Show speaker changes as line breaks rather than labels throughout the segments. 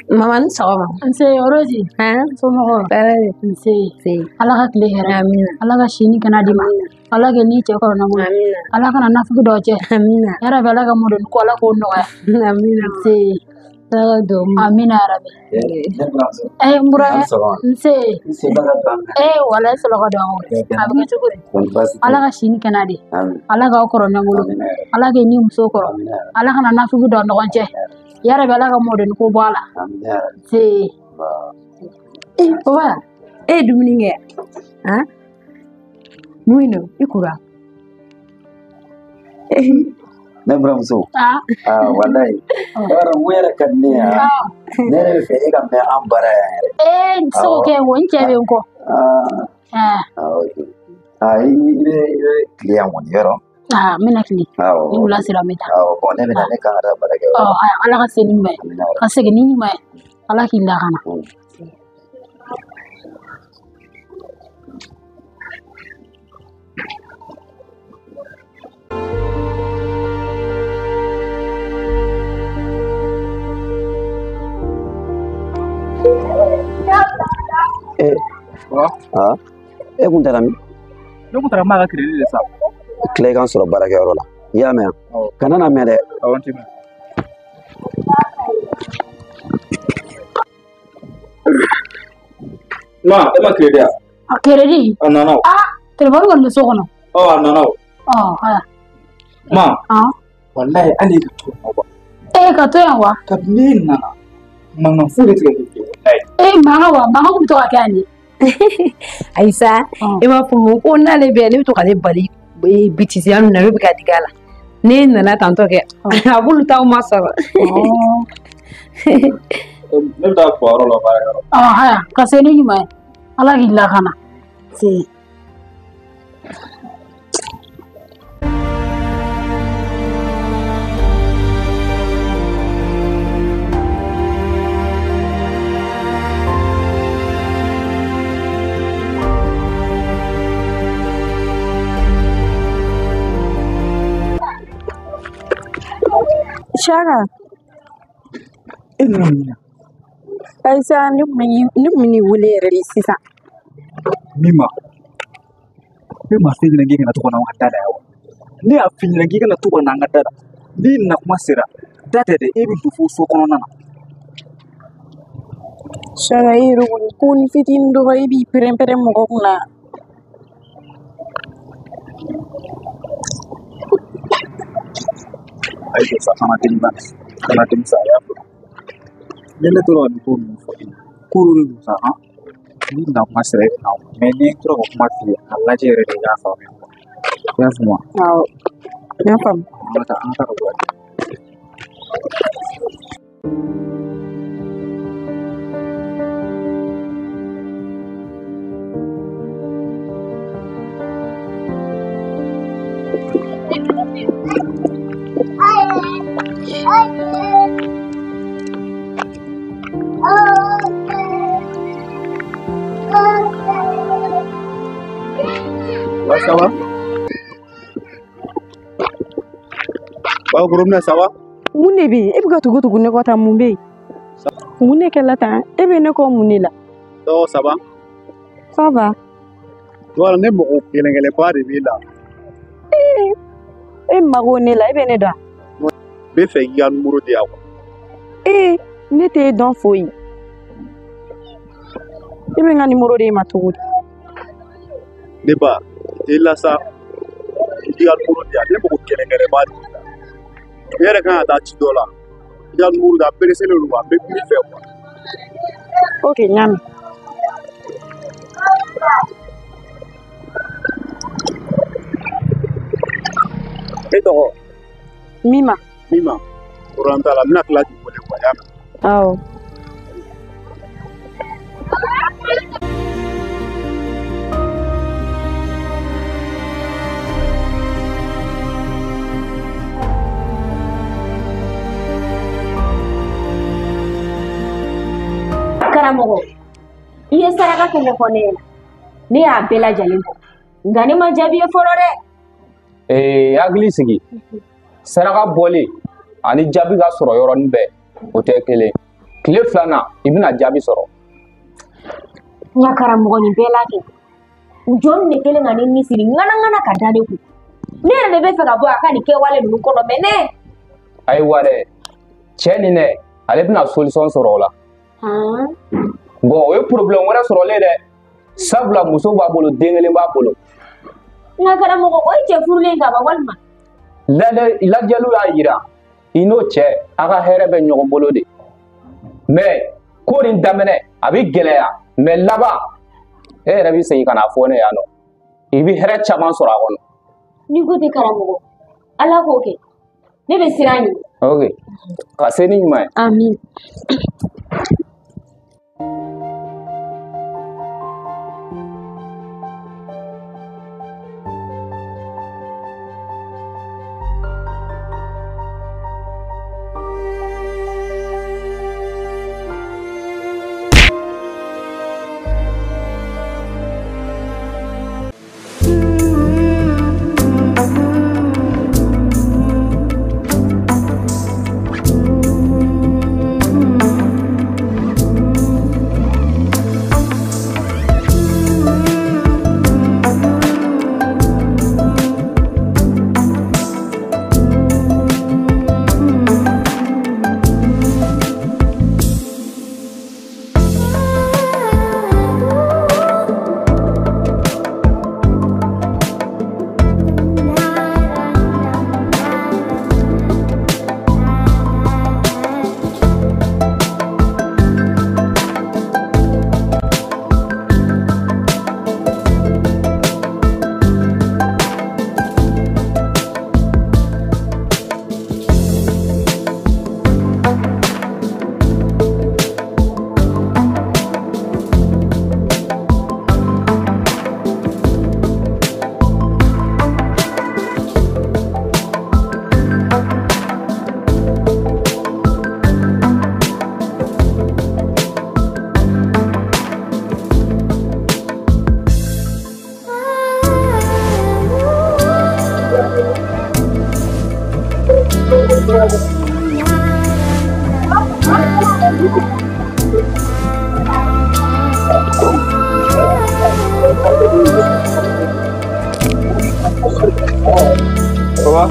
Mama ni sɔgɔma.
Nse Oroji.
Han?
Somɔgɔw?
Baara de.
Nse.
Nse.
Ala ka tile hɛrɛ.
Amina.
Ala ka si ni kɛnɛya d'i ma. Ala k'i n'i cɛ kɔrɔ ɲɔgɔn bolo.
Amina.
Ala kana nafigi dɔw cɛ.
Amina.
Yarabi Ala ka mɔdɛli ko Ala k'o nɔgɔya.
Amina.
Nse.
Ala ka duwawu minɛ.
Amina yarabi.
Ne buramuso.
N burankɛ.
An sɔgɔma.
Nse.
I seba ka don an kan.
Walayi sɔrɔ ka don an kɔrɔ. A bɛ kɛ cogo di?
Kɔni baasi tɛ.
Ala ka si ni kɛnɛya di.
Amin.
Ala k'aw kɔrɔ ɲɔgɔn bolo.
Amina yarabi.
Ala k'i n'i muso kɔrɔ.
Amina yarabi.
Ala kana nafigi dɔw ɲɔgɔn cɛ. Yarabi Ala ka mɔdɛli ko bɔ a la.
Amina yarabi.
Nse.
Papa, e ye dumuni kɛ? Han? Mun don? I kura?
Ne buramuso.
Ah.
Ah, walayi. I b'a dɔn mun yɛrɛ ka di ne ye ah. Ne yɛrɛ bɛ fɛ e ka mɛn an baara yan yɛrɛ.
N tɛ se k'o kɛ o, n cɛ bɛ n kɔ.
Ah. Ah, ok. Ah, i bɛ tile yan kɔni yɔrɔ?
Ah, n bɛna tile.
Awɔ.
Ni wula sera n bɛ taa.
Awɔ, bon ne bɛna ne kan ka taa baarakɛyɔrɔ la.
Ɔ, ayiwa, Ala ka se ni ɲuman ye.
Amina yarabi.
Ka segin ni ɲuman ye. Ala k'i lakana.
Ah, e kun taara min?
Ne kun taara maa ka crédit de sa.
Tila i ka n sɔrɔ baarakɛyɔrɔ la. I y'a mɛn?
Awɔ.
Kana na mɛn dɛ.
Awɔ, n tɛ mɛn. Ma, e ma crédit ya?
A crédit?
A nana o.
Ah, téléphone kɔni bɛ so kɔnɔ.
Ɔ, a nana o.
Ɔ, haya.
Ma.
Ah.
Walayi hali e ka to yan wa.
Ka to yan wa?
Kabini e nana, mankan foyi de tɛ ka kɛ bilen walayi.
Mankan wa? Mankan kun bɛ to ka kɛ yan de.
Ayisa, e b'a fɔ mun ko n'ale bɛ yan, ne bɛ to k'ale bali bitisiya ninnu na, ne bɛ ka digi a la. Ne nana tantɔ kɛ, a b'olu t'aw ma sɔrɔ.
Ne bɛ taa fɔ yɔrɔ la baarakɛyɔrɔ.
Ɔ, haya, ka se ni ɲuman ye. Ala k'i lakana. Se.
Shaka.
E nana mun na?
Ayisa, ne kun bɛ n'i wele yɛrɛ de sisan.
Min ma? Ne ma f'i ɲɛna k'i kana to ka na an ka da la yan wa? Ne y'a f'i ɲɛna k'i kana to ka na an ka da la. N'i na kuma sera, da tɛ dɛ, e bɛ don fo so kɔnɔna na.
Shaka, e yɛrɛ kɔni ko ni fitinin dɔrɔn e b'i pɛrɛn-pɛrɛn mɔgɔ kunna.
Ayi jɔ sa, kana dimi ba. Kana dimi sa, a y'a fɔ. Ni ne tora ka nin ko ninnu fɔ e ye, ko dɔ de don sa, han? Ni na kuma sera e bɛ na o. Mɛ ni n tora ka kuma f'i ye, a lajɛ yɛrɛ de i k'a faamuya. I y'a faamu wa?
Awɔ, n y'a faamu.
An ka taa, an ka taa ka bɔ yan.
Ouais, ça va? Ba Goromina, ça va?
Mun de bɛ yen? E bɛ ka tugu tugu ne kɔ tan, mun bɛ yen? Mun de kɛla tan? E bɛ ne kɔ mun de la?
Ça, ça va?
Ça va.
Voilà, ne mɔgɔ kelen kelenba de b'i la.
E mago ne la, e bɛ ne dɔn?
N bɛ fɛ k'i ka numéro di yan quoi.
Ne t'e dɔn foyi. E bɛ n ka numéro d'e ma cogo di?
Ne ba, i la sa, i ka numéro di yan, ne mɔgɔ kelen kelenba de b'i la. Ne yɛrɛ kan ka taa ci dɔ la. I ka numéro di, a pressé don quoi, n bɛ kuma i fɛ quoi.
Ok, n y'a mɛn.
E tɔgɔ?
Mima.
Mima. Problème t'a la, n bɛna tila k'i wele quoi, i y'a mɛn?
Awɔ.
Karamɔgɔ, i ye saraka fɛn fɛn fɔ ne ɲɛna, ne y'a bɛɛ lajɛlen bɔ, nka ne ma jaabi ye fɔlɔ dɛ.
Hakili sigi, saraka bɔlen ani jaabi ka sɔrɔ yɔrɔnin bɛɛ o tɛ kelen. Tile filanan i bɛna jaabi sɔrɔ.
N ka karamɔgɔ nin bɛɛ la kɛ. Jɔn de kelen ka ne ni siri ŋanaŋana ka da ne kun. Ne yɛrɛ de bɛ fɛ ka bɔ a ka nin kɛwale ninnu kɔnɔ mɛ ne.
Ayiwa dɛ, cɛ nin dɛ, ale bɛna solution sɔrɔ o la. Bon, o ye problème wɛrɛ sɔrɔlen dɛ. Sabula muso b'a bolo, den kelen b'a bolo.
N ka karamɔgɔ, o ye cɛ furulen ka ban walima?
Lajɛliw y'a yira i n'o cɛ a ka hɛrɛ bɛ ɲɔgɔn bolo de. Mais ko nin daminɛ a bɛ gɛlɛya, mais laban e yɛrɛ bɛ segin ka na fɔ ne yan nɔ. I bɛ hɛrɛ caman sɔrɔ a kɔnɔ.
N'i ko ten karamɔgɔ, Ala k'o kɛ. Ne bɛ siran ɲɛ.
Ok, ka se ni ɲuman ye.
Amin.
Ça va?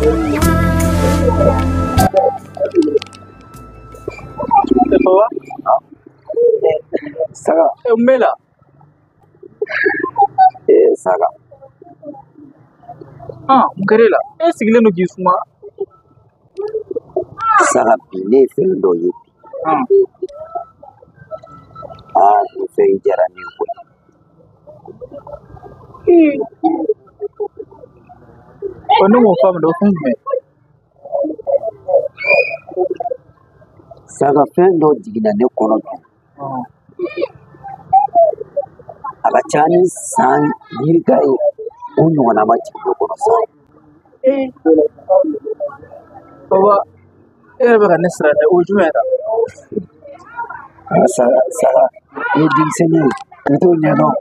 Ça va?
Saga.
Mela.
Saga.
Ah, mun kɛra e la? E sigilen don k'i suma.
Saga bi ne ye fɛn dɔ ye bi. Aa, nin fɛn in diyara ne ye koyi.
O ne m'o faamu dɛ, o fɛn jumɛn?
Saga fɛn dɔ jiginna ne kɔnɔ bi. A ka ca ni san yirika ye, o ɲɔgɔnna ma jigin ne kɔnɔ sa.
Baba, e yɛrɛ bɛ ka ne siran dɛ, o ye jumɛn ye tan?
Saga, Saga, i ye denmisɛnnin ye, i t'o ɲɛdɔn.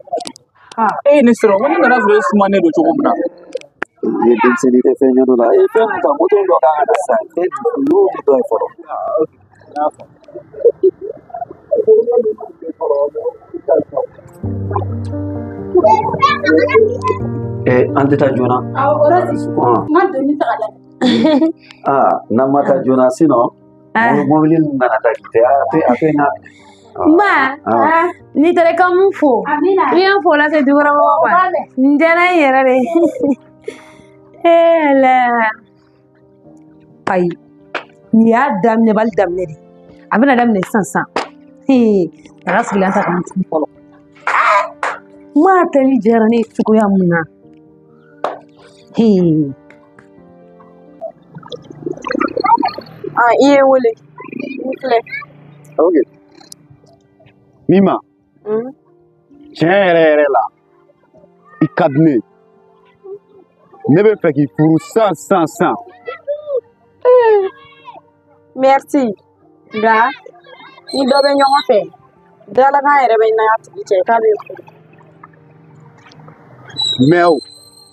E ye ne siran, ko ne nana sɔrɔ e sumanen don cogo min na.
I ye denmisɛnnin tɛ fɛn ɲɛdɔn la. I ye fɛn min ta, moto dɔ kan ka na sisan, fɛn y'o dɔ ye fɔlɔ. An tɛ taa joona.
Awɔ, Rose. N ka doni ta ka da.
Aa, n'an ma taa joona sinon mobili ninnu nana taa k'i tɛ a tɛ n'a minɛ.
Ba, n'i taara i ka mun fo? I y'an fo lase dukɔnɔmɔgɔw ma. Nin diyara n yɛrɛ de. Ee Ala. Ayi, nin y'a daminɛ bali daminɛ de. A bɛna daminɛ sisan sisan. A ka sigilan ta k'an tun fɔlɔ. Maa tali diyara ne ye cogoya mun na.
Ah, i ye n wele. N filɛ.
Ok. Mima. Tiɲɛ yɛrɛ yɛrɛ la, i ka di ne ye. Ne bɛ fɛ k'i furu sisan sisan sisan.
Merci. Nka ni dɔ bɛ ɲɔgɔn fɛ, dalakan yɛrɛ bɛ n'a tigi cɛ k'a bɛ furu.
Mais o,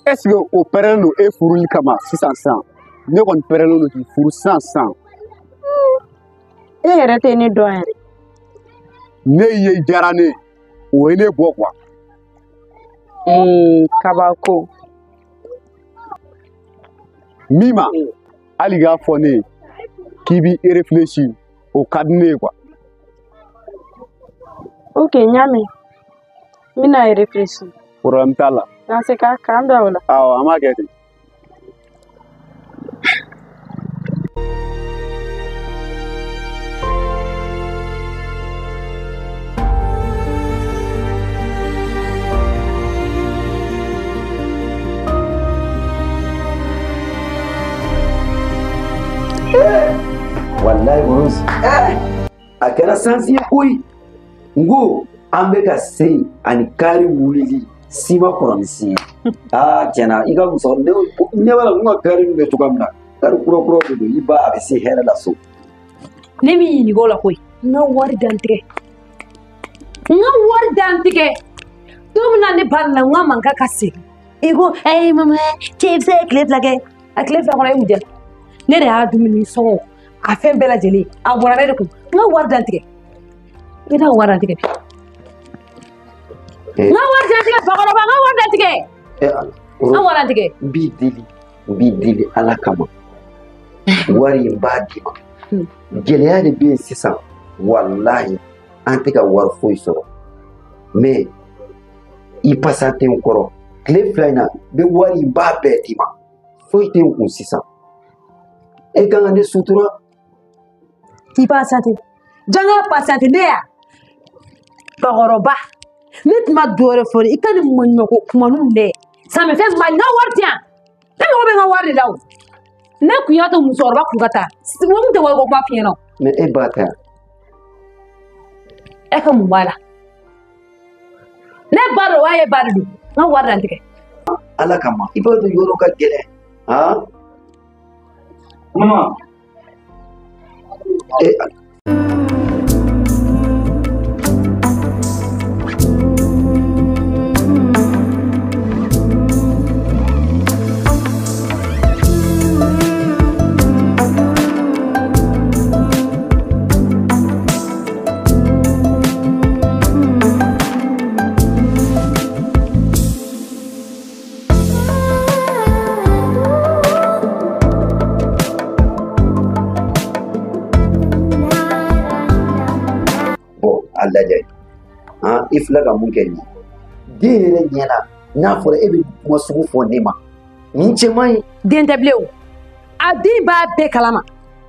est ce que o pɛrɛnnen don e furuli kama sisan sisan? Ne kɔni pɛrɛnnen don k'i furu sisan sisan.
E yɛrɛ tɛ ne dɔn yɛrɛ.
Ne ye diyara ne ye, o ye ne bɔ quoi.
Ee kabako.
Min ma hali k'a fɔ ne ye k'i b'i réfléchir, o ka di ne ye quoi.
Ok, n y'a mɛn. N bɛna réfléchir.
Problème t'a la.
Dans ce cas, k'an bɛn o la.
Awɔ, an b'a kɛ ten.
Wallahi Rose, a kɛra sansi ye koyi. N ko an bɛ ka se ani kari wulili si ma kɔrɔ ni si ye. Aa tiɲɛna i ka muso ne ɲɛ b'a la n ka kari bɛ cogoya min na, kari kura kura de don, i ba a bɛ se hɛrɛ la so.
Ne m'i ɲininka o la koyi. N ka wari dantigɛ, n ka wari dantigɛ. Don min na ne ba nana, n ko a ma n k'a ka segin, i ko ɛɛ mama cɛ, i bɛ se ka tile 2 kɛ. A tile 2 kɔnɔ e mun diya ne de y'a dumuni sɔngɔ, a fɛn bɛɛ lajɛlen a bɔra ne de kun. N ka wari dantigɛ, i ka wari dantigɛ, n ka wari dantigɛ, bakɔrɔba, n ka wari dantigɛ.
Ala
N ka wari dantigɛ.
N b'i deli, n b'i deli Ala kama, wari in b'a d'i ma. Gɛlɛya de bɛ yen sisan, walahi an tɛ ka wari foyi sɔrɔ, mais i pasa tɛ n kɔrɔ tile 2 in na, n bɛ wari in b'a bɛɛ d'i ma. Foyi tɛ n kun sisan, e kan ka ne sutura.
K'i patiente, janga patiente. Ne ya bakɔrɔba, ne tun ma dɔ wɛrɛ fɔ dɛ, i ka nin maɲumako kumaninw dɛ, ça me fait mal. N ka wari di yan, ne mago bɛ n ka wari de la. O ne kun y'a to musokɔrɔba kun ka taa, o kun tɛ wariko kuma f'i ɲɛna o.
Mais e ba tɛ yan.
E ka mun b'a la? Ne ba don wa e ba de don? N ka wari dantigɛ.
Ala kama, i b'a dɔn yɔrɔ ka gɛlɛn han.
Mama.
E bɔn a lajɛ han, i filɛ ka mun kɛ nin ye den yɛrɛ ɲɛna, n'a fɔra e bɛ kuma sugu fɔ ne ma, nin cɛ man ɲi.
Den tɛ bilen o, a den b'a bɛɛ kalama,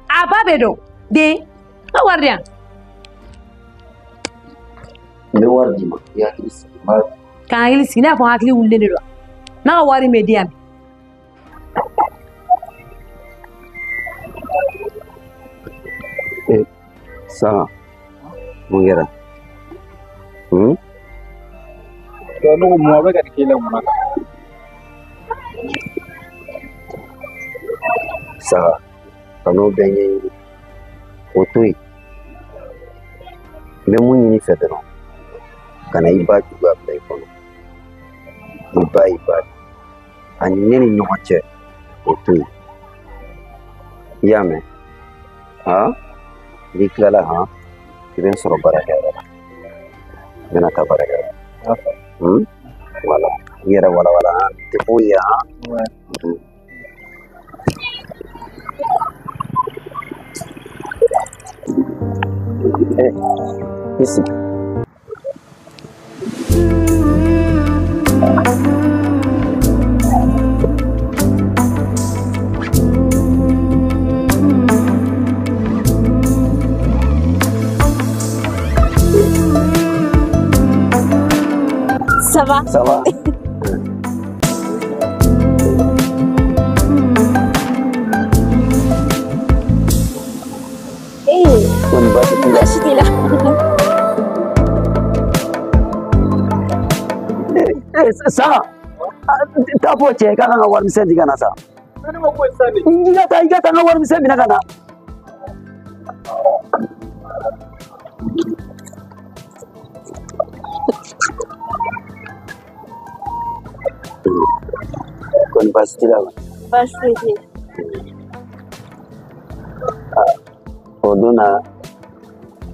a ba bɛ dɔn. Den, n ka wari di yan.
N bɛ wari d'i ma, i hakili sigi, n b'a
K'an hakili sigi, ne y'a fɔ n hakili wulilen de don. N'a ka wari bɛ di yan.
Eh, sa mun kɛra? Hmm?
Ne ko mun a bɛ ka nin k'i la mun na?
Sa ka n'o bɛɛ ɲɛɲini, o to yen. N bɛ mun ɲini i fɛ dɔrɔn, kana i ba juguya bila i kɔnɔ. I ba y'i ba de, ani ne ni ɲɔgɔn cɛ, o to yen. I y'a mɛn han? N'i tilala han, i bɛ n sɔrɔ baarakɛyɔrɔ la, n bɛna taa baarakɛyɔrɔ la. Voilà, i yɛrɛ walawala han, tɛ foyi ye han. Eh, i sigi.
Ça va?
Ça va.
Eh,
Kɔni baasi t'i la?
Baasi t'i la.
Eh, sa taa fɔ cɛ ye k'a ka n ka warimisɛn di ka na sa.
Ne ma ko sisan de.
I ka taa, i ka taa n ka warimisɛn minɛ ka na. Kɔni baasi t'i la wa?
Baasi foyi tɛ yen.
O don na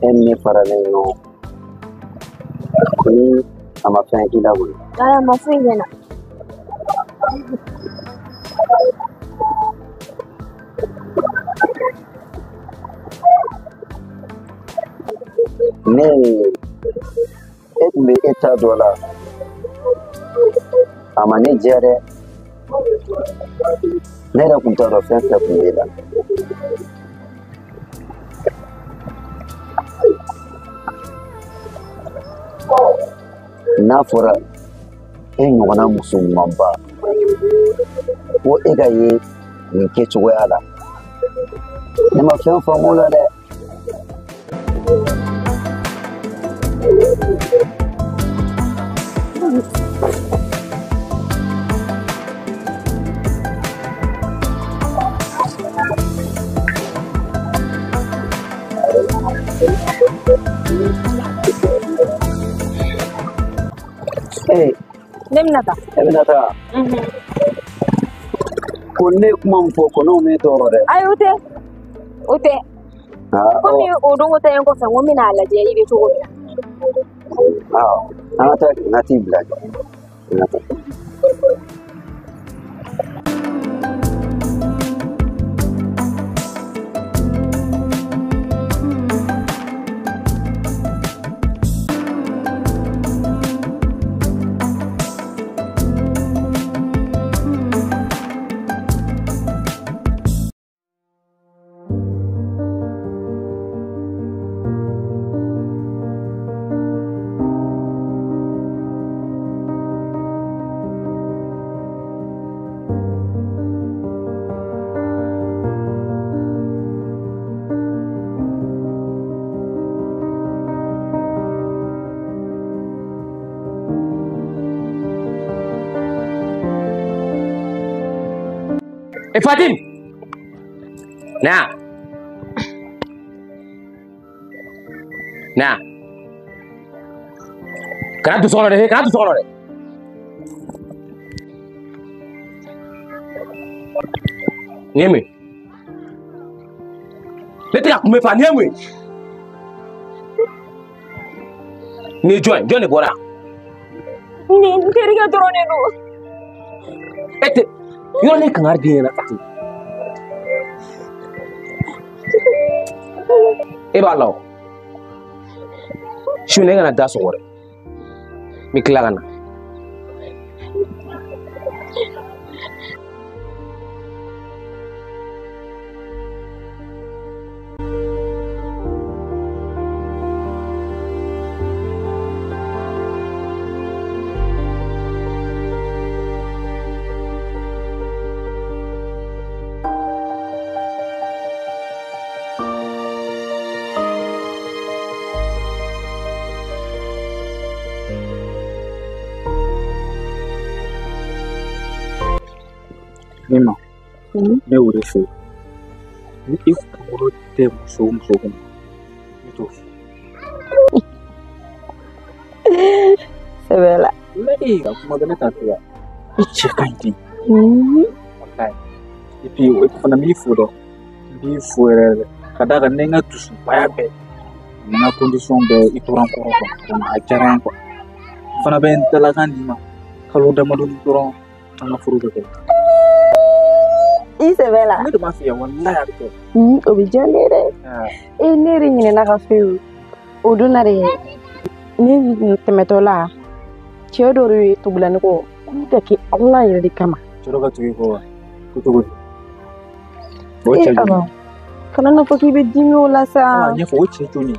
E ni ne faralen ɲɔgɔn ko ni a ma fɛn k'i la kɔni.
Ayi, a ma foyi kɛ n na.
Ne e tun bɛ e ta dɔ la, a ma ne diya dɛ. Ne yɛrɛ tun t'a dɔn fɛn fɛn tun b'e la. N'a fɔra e ɲɔgɔnna muso ɲumanba ko e ka ye nin kɛcogoya la, ne ma fɛn faamu o la dɛ.
Ne bɛna taa.
E bɛna taa? Ko ne ye kuma min fɔ kɔnɔw m'e tɔɔrɔ dɛ.
Ayi, o tɛ. O tɛ. Komi o don ko ta in kɔfɛ, n ko n bɛna a lajɛ i bɛ cogo min na.
An ka taa, n ka t'i bila. An ka taa.
E Fatim! Na! Na! Kana don so kɔnɔ dɛ, kana don so kɔnɔ dɛ. Nin ye mun ye? Ne tɛ ka kun bɛ fa, nin ye mun ye? Nin ye jɔn ye? Jɔn de bɔra yan?
Nin n terikɛ dɔrɔn de don.
E tɛ yɔrɔ ne kangari den ɲɛna Fatim. E b'a la o. Su ne kana da sɔgɔ dɛ. N bɛ tila ka na.
Ne ma, ne y'o de fɛ ni i kunkolo tɛ muso o muso kun, ne t'o fɛ.
Sɛbɛ la.
Ne e ka kuma bɛ ne t'a fɛ wa? I cɛ ka ɲi ten. Walayi. Et puis o fana b'i fo dɛ. N b'i fo yɛrɛ yɛrɛ. Ka d'a kan ne n ka dusubaya bɛɛ, ni n ka condition bɛɛ i tora n kɔrɔ quoi. Vraiment a diyara n ye quoi. N fana bɛ n dalakan d'i ma. Kalo damadɔni dɔrɔn an ka furu bɛ kɛ.
I sɛbɛ la.
Ne de b'a f'i ye walayi a bɛ kɛ.
O bɛ diya ne ye dɛ. E ne yɛrɛ ɲinɛna ka f'e ye o don na de, ne tɛmɛtɔ la cɛ dɔ de ye tugula ne kɔ ko ne ka kɛ Ala yɛrɛ de kama.
Cɛ dɔ ka tugu i kɔ wa? Ko cogo di? O cɛ joli?
Kana n'a fɔ k'i bɛ dimi o la sa.
A ɲɛfɔ o cɛ joli?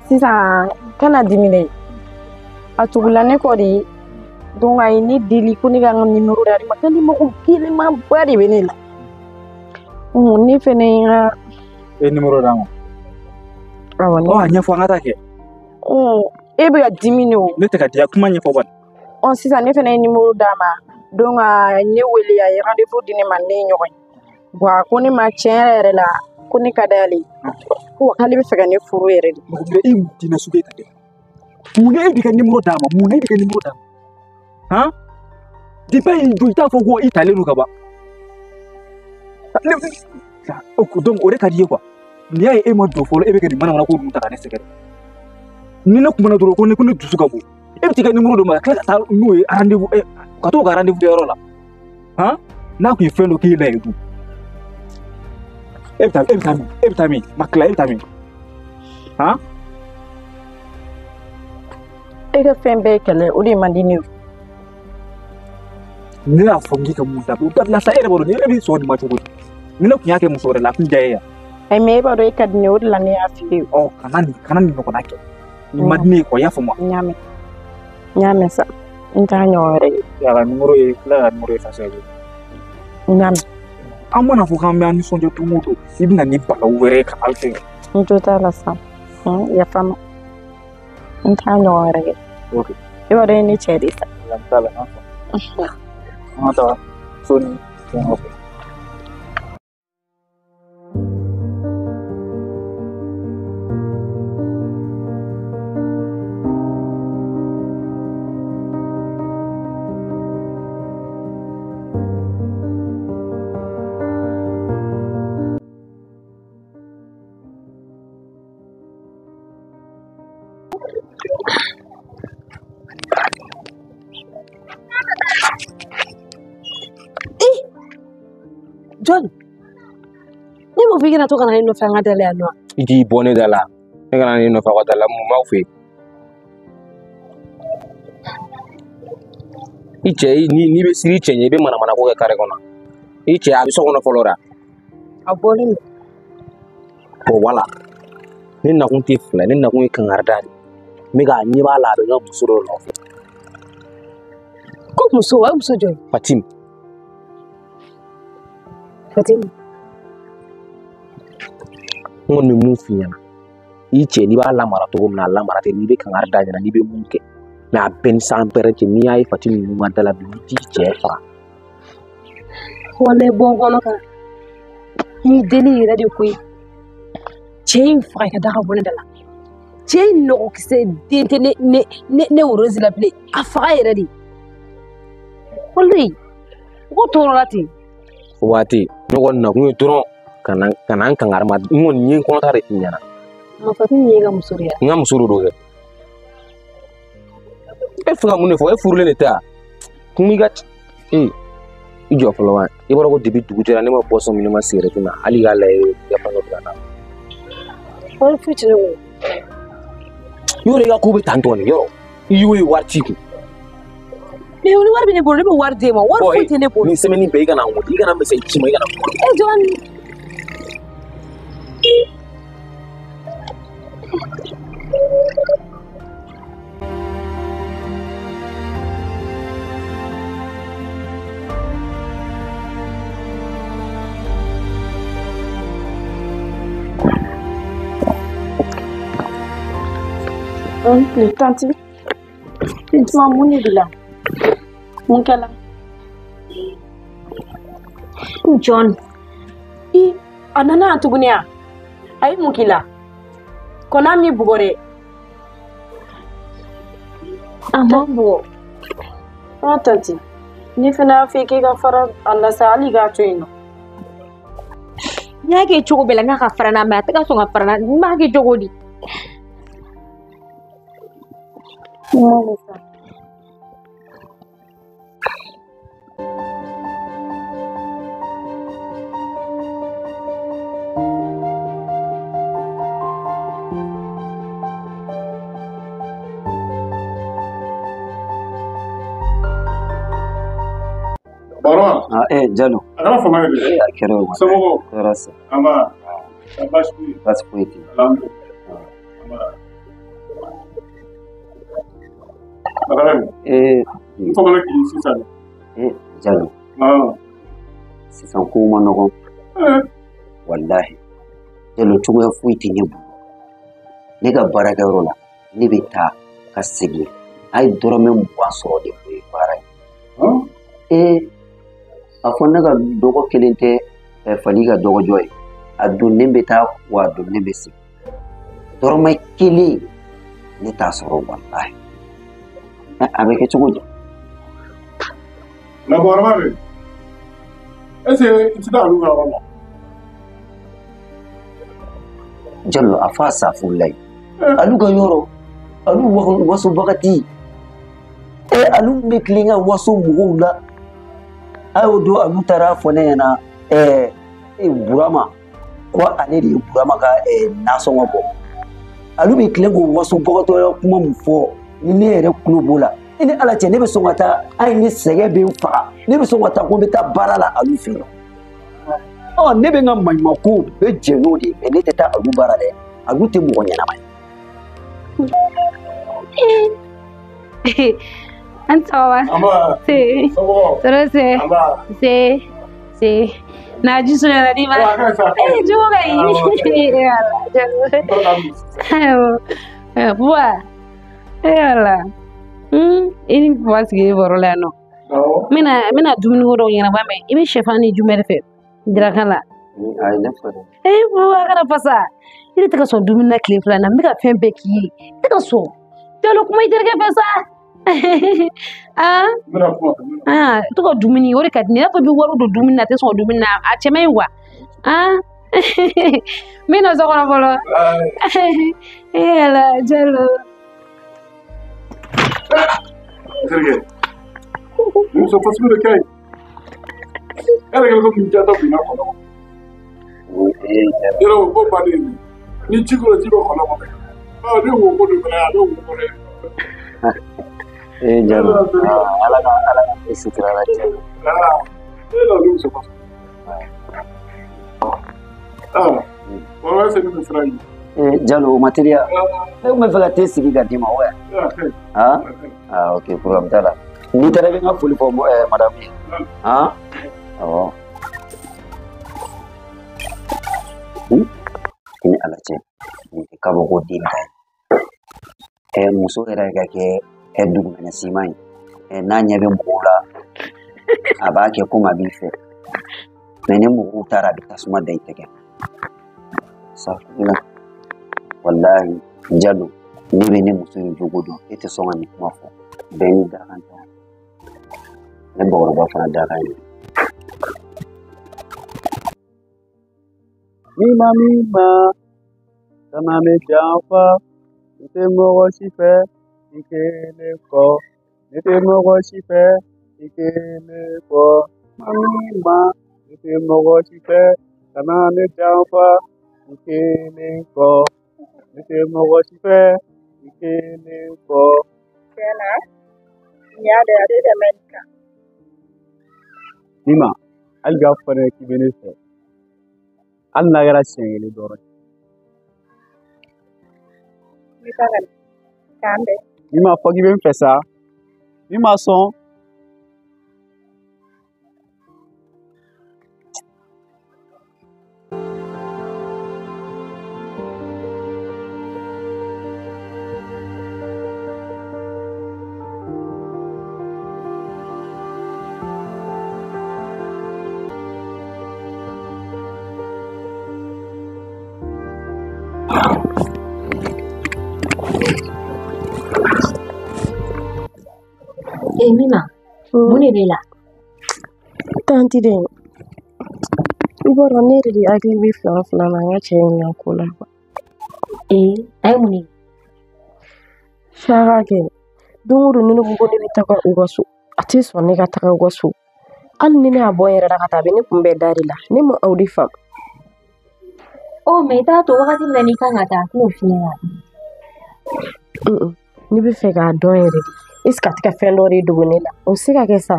Sisan kana dimi dɛ. A tugula ne kɔ de. Donc a ye ne deli ko ne ka n ka nimero d'ale ma, k'ale mako gɛlɛnmanba de bɛ ne la. Ne fɛnɛ ye n ka.
E ye nimero d'a ma?
Awɔ.
Ɔ a ɲɛfɔ an ka taa kɛ.
E bɛ ka dimi de o.
Ne tɛ ka diya, kuma ɲɛfɔ bani.
Ɔ sisan ne fɛnɛ ye nimero d'a ma. Donc a ye ne wele, a ye rendez-vous di ne ma, ne ye ɲɔgɔn ye. Bon a ko ne ma tiɲɛ yɛrɛ yɛrɛ la ko ne ka d'ale ye. Ko k'ale bɛ fɛ ka ne furu yɛrɛ de.
Mɔgɔ e mun diinɛ sugu ye ka kɛ? Mun na e b'i ka nimero d'a ma? Mun na e b'i ka nimero d'a ma? Han? Depuis a y'i jɔ i t'a fɔ ko i talen don ka ban. Donc o de ka di i ye quoi. N'i y'a ye e ma jɔ fɔlɔ, e bɛ ka nin manamana ko ninnu ta ka ne sɛgɛrɛ. Ni ne kumana dɔrɔn ko ne dusu ka bon. E bɛ t'i ka nimoro d'o ma ka tila ka taa n'o ye rendez-vous ka t'o ka rendez-vous kɛyɔrɔ la. Han? N'a kun ye fɛn dɔ k'e la yen dun. E bɛ taa min? E bɛ taa min? Ma tila e bɛ taa min? Han?
E ka fɛn bɛɛ ye kɛlɛ, o de man di ne ye.
Ne y'a fɔ n k'i ka mun dabila, o dabila sa e yɛrɛ b'a dɔn ni e bɛ sɔn nin ma cogo di? Ni ne tun y'a kɛ muso wɛrɛ la a tun diya e ye.
Ayi mais e b'a dɔn e ka di ne ye, o de la ne y'a f'i ye.
Ɔ kana nin ɲɔgɔnna kɛ. Nin man di ne ye quoi, i y'a faamu wa?
N y'a mɛn. N y'a mɛn sa. N t'a ɲɔgɔn wɛrɛ ye.
A ka nimoro ye, tila ka nimoro effacer.
N y'a mɛn.
An mana fɔ k'an bɛ an nisɔndiya don o don, i bɛ na ni balawu wɛrɛ ye ka an fɛ.
N jo t'a la sa. Yafa n ma. N t'a ɲɔgɔn wɛrɛ kɛ.
Ok.
I b'a dɔn e ye ne cɛ de ye sa.
N t'a la, n y'a faamu. An ka taa so ni fɛn kɔfɛ.
John, ne m'o fɔ i kana to ka na ne nɔfɛ an ka da la yan nɔ.
I t'i bɔ ne da la, ne kana ne nɔfɛ aw ka da la, mun b'aw fɛ yen? I cɛ n'i bɛ siran i cɛ ɲɛ, i bɛ manamana ko kɛ kare kɔnɔ. I cɛ a bɛ so kɔnɔ fɔlɔ dɛ.
A bɔlen don.
Bon wala, ne nakun tɛ fila, ne nakun ye kankarida de ye. N bɛ k'a ɲɛ b'a la a bɛ n ka muso dɔ nɔfɛ.
Ko muso, a ye muso jɔn ye?
Fatim.
Fatim.
N kɔni bɛ mun f'i ɲɛna, i cɛ n'i b'a lamara cogo min na, a lamara ten, n'i bɛ kankari da ɲɛna, n'i bɛ mun kɛ, mais a bɛɛ ni san pɛrɛn cɛ, n'i y'a ye Fatim ninnu ka da la bi, i t'i cɛ faga.
Walayi bɔ n kɔnɔ kan, n y'i deli yɛrɛ de koyi. Cɛ in faga i ka da ka bɔ ne da la. Cɛ in nɔgɔkisɛ den tɛ ne Rose la bilen, a faga yɛrɛ de. Walayi, mɔgɔ tɔɔrɔla ten.
O waati ne kɔni nakun ye dɔrɔn ka na n kankari ma, n kɔni ye n kɔnɔta de f'i ɲɛna.
Ma Fatim ye e ka muso de ye?
N ka muso de don kɛ. E fɛ ka mun de fɔ? E furulen de tɛ wa? Kun b'i ka i jɔ fɔlɔ wa? I b'a dɔn ko depuis dugu jɛra ne ma boisson min, ne ma sigɛrɛti min, hali i k'a lajɛ i ka fɛn dɔ bila n na.
Wari foyi tɛ ne bolo.
Yɔrɔ i ka ko bɛ tan tɔ nin yɔrɔ i y'o ye wari t'i kun.
Mais ni wari bɛ ne bolo, ne bɛ wari d'e ma, wari foyi tɛ ne bolo.
Nin semaine bɛɛ i kana n wele, i kana message ci n ma, i kana n wele.
E jɔn.
Oncle, tantie, dites-moi mun de b'i la? Mun kɛla?
John.
I, a nana yan tuguni wa? A ye mun k'i la? Kɔnɔ m'i bugɔ dɛ.
A ma n bugɔ.
Ah tantie, ni fana y'a fɔ k'e ka fara a la sa, hali i k'a to yen nɔ.
N y'a kɛ cogo bɛɛ la n k'a ka fara n na, mais a tɛ ka sɔn ka fara n na. N b'a kɛ cogo di?
Mun sa?
Baron.
Ah, Jalo.
A kɛra fama ye dɛ.
A kɛra o.
Somɔgɔw.
Tɔɔrɔ si.
An ba. Baasi foyi.
Baasi foyi tɛ.
Alhamdulilayi. An ba. A kɛra di? N famana k'i sisan de.
Jalo. Sisan kow ma nɔgɔn. Walahi. Jalo cogoya foyi tɛ ne bolo. Ne ka baarakɛyɔrɔ la, ne bɛ taa ka segin. A ye dɔrɔmɛ 20 sɔrɔ de o ye baara ye. A fɔ ne ka dɔgɔ kelen tɛ fali ka dɔgɔjɔ ye. A donnen bɛ taa wa a donnen bɛ segin. Dɔrɔmɛ kelen ne t'a sɔrɔ walahi. A bɛ kɛ cogo di?
Na bɔrɔba bɛ. Est-ce que i tɛ taa olu ka yɔrɔ la?
Jalo a fɔ a safurula ye. Alu ka yɔrɔ, alu waso wagati. Alu bɛ tilen ka waso mɔgɔw la. A y'o don alu taara fɔ ne ɲɛna Burama ko ale de ye Burama ka nasɔngɔ bɔ. Alu bɛ tilen k'o waso bagatɔya kuma min fɔ ni ne yɛrɛ tulo b'o la. I ni Ala cɛ ne bɛ sɔn ka taa hali ni sɛgɛn bɛ n faga ne bɛ sɔn ka taa ko n bɛ taa baara la alu fɛ yen. Ɔ ne bɛ n ka maɲumanko bɛɛ jɛ n'o de ye mɛ ne tɛ taa alu baara dɛ, alu tɛ mɔgɔ ɲɛnama ye.
An sɔgɔma. Se. Tɔɔrɔ se. Se. Se. Na ji sɔrɔ di ma. Jogo ka ɲi. Ala, jogo. Buwa. Ala. I ni Buwa sigilen baro la yan nɔ. N bɛna dumuni ko dɔw ɲɛnabɔ mɛ i bɛ sɛfan ni jumɛn de fɛ daraka la?
Ayi ne fɛ dɛ.
Buwa kana fasa. I de tɛ ka sɔn dumuni na tile fila in na, n bɛ ka fɛn bɛɛ k'i ye. I tɛ ka sɔn. Jalo kuma i terikɛ fɛ sa. Ah, to ka dumuni o de ka di ne ye. I n'a fɔ i bɛ wari don dumuni na, a tɛ sɔn dumuni na, a cɛ man ɲi wa? Ah, n bɛ na so kɔnɔ fɔlɔ. Ala, Jalo.
Terikɛ, muso fasugu de ka ɲi. E yɛrɛ kɛlen komi jatɔ binna kɔnɔ. Yɔrɔ o ko bannen ni ji kɔrɔ ji bɛ kɔnɔ kɔnɔ. Ne wo ko dɔ fana a bɛ wo kɔnɔ.
Jalo, Ala ka e sutura la Jalo.
E la olu muso fasugu. O bɛ segin ni sira ye.
Jalo, o ma teliya. Ne tun bɛ fɛ ka te sigi ka d'i ma wa? Ah, ok, problème t'a la. N'i taara i bɛ n ka foli fɔ madame ye. Ah, awɔ. I ni Ala cɛ, nin tɛ kabako den ta ye. Muso yɛrɛ ka kɛ dugumɛnɛ siman ye. N'a ɲɛ bɛ mɔgɔw la, a b'a kɛ komi a b'i fɛ. Mɛ ni mɔgɔw taara a bɛ tasuma da i tɛgɛ. Safurula. Wallahi, Jalo, ne bɛ ne muso in jogo dɔn, e tɛ sɔn ka nin kuma fɔ. Bɛɛ n'i dakan tɛ. Ne bakɔrɔba fana dakan ye.
Mima mima, kana ne janfa, ne tɛ mɔgɔ si fɛ, i kelen kɔ. Ne tɛ mɔgɔ si fɛ, i kelen kɔ. Mima, ne tɛ mɔgɔ si fɛ, kana ne janfa, i kelen kɔ. Ne tɛ mɔgɔ si fɛ, i kelen kɔ.
Tiɲɛna, nin y'a dɔ ye a tɛ tɛmɛ nin kan.
Mima, hali k'a fɔ ne ye k'i bɛ ne fɛ. Hali n'a kɛra siɲɛ kelen dɔrɔn.
N bɛ taa ka na. K'an bɛn.
Mima fɔ k'i bɛ n fɛ sa. Mima sɔn.
Mima, mun de b'e la?
Tanti de, i b'a dɔn ne yɛrɛ de hakili bɛ fila fila la n ka cɛ in ka ko la.
A ye mun de ye?
Saka kɛ, don o don ni ne ko ko ne bɛ taga u ka so, a tɛ sɔn ne ka taga u ka so. Hali ni ne y'a bɔ n yɛrɛ la ka taa, a bɛ ne kunbɛn da de la. Ne ma aw de faamu.
Mɛ i t'a to wagati min na n'i kan ka taa, a t'o f'i ɲɛna.
Ne bɛ fɛ k'a dɔn yɛrɛ de. Est ce que a tɛ ka fɛn dɔ de dogo ne la? O bɛ se ka kɛ sa.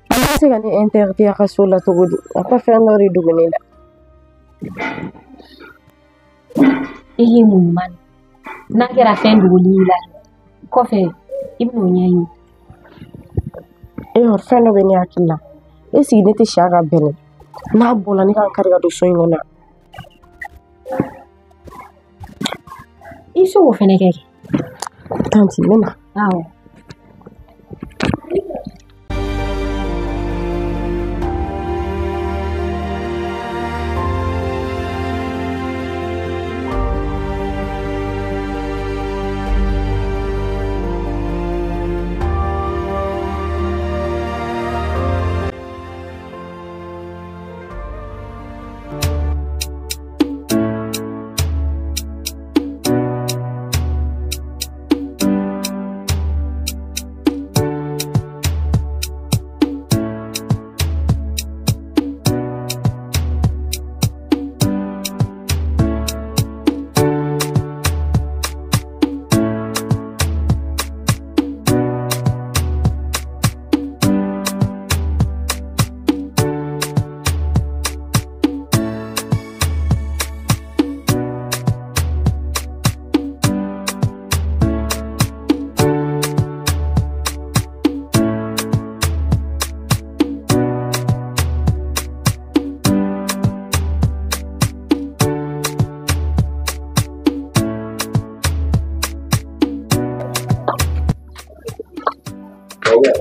A bɛ se ka ne interdit a ka so la cogo di? A ka fɛn dɔ de dogo ne la.
I k'i mun ɲuman n'a kɛra fɛn dogoli y'i la kɔfɛ i bɛn'o ɲɛɲini.
Fɛn dɔ bɛ ne hakili la. Est ce que ne tɛ si a ka bɛnɛ? N'a bɔra ne ka n kari ka don so in kɔnɔ.
I bɛ se k'o fɛnɛ kɛ kɛ.
Tanti, n bɛ na.
Awɔ.
Bakɔrɔba!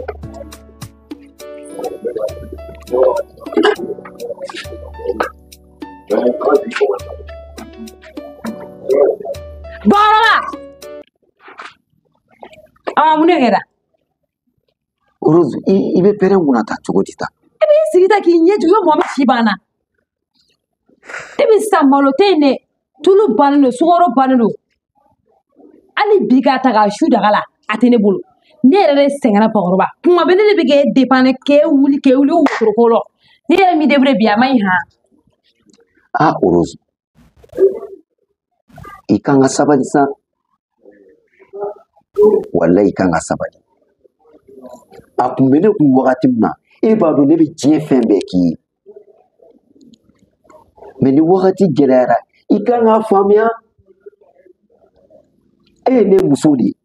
Awa mun de kɛra?
Rose, i bɛ pɛrɛn kunna ta cogo di tan?
E b'i sigi ta k'i ɲɛ tugun i bɛ mɔgɔ min si banna. E bɛ sisan malo tɛ yen dɛ. Tulu bannen don, sukaro bannen don. Hali bi k'a ta k'a su daga la, a tɛ ne bolo. Ne yɛrɛ de sɛgɛnna bakɔrɔba. Kuma bɛɛ ne de bɛ k'e dépanner k'e wuli wotoro ko la. Ne yɛrɛ m'i débrouiller bi a ma ɲi han.
Ah Rose, i kan ka sabali sa. Walayi i kan ka sabali. A kun bɛ ne kun wagati min na, e b'a dɔn ne bɛ diɲɛ fɛn bɛɛ k'i ye. Mais ni wagati gɛlɛyara, i kan k'a faamuya. E ye ne muso de ye.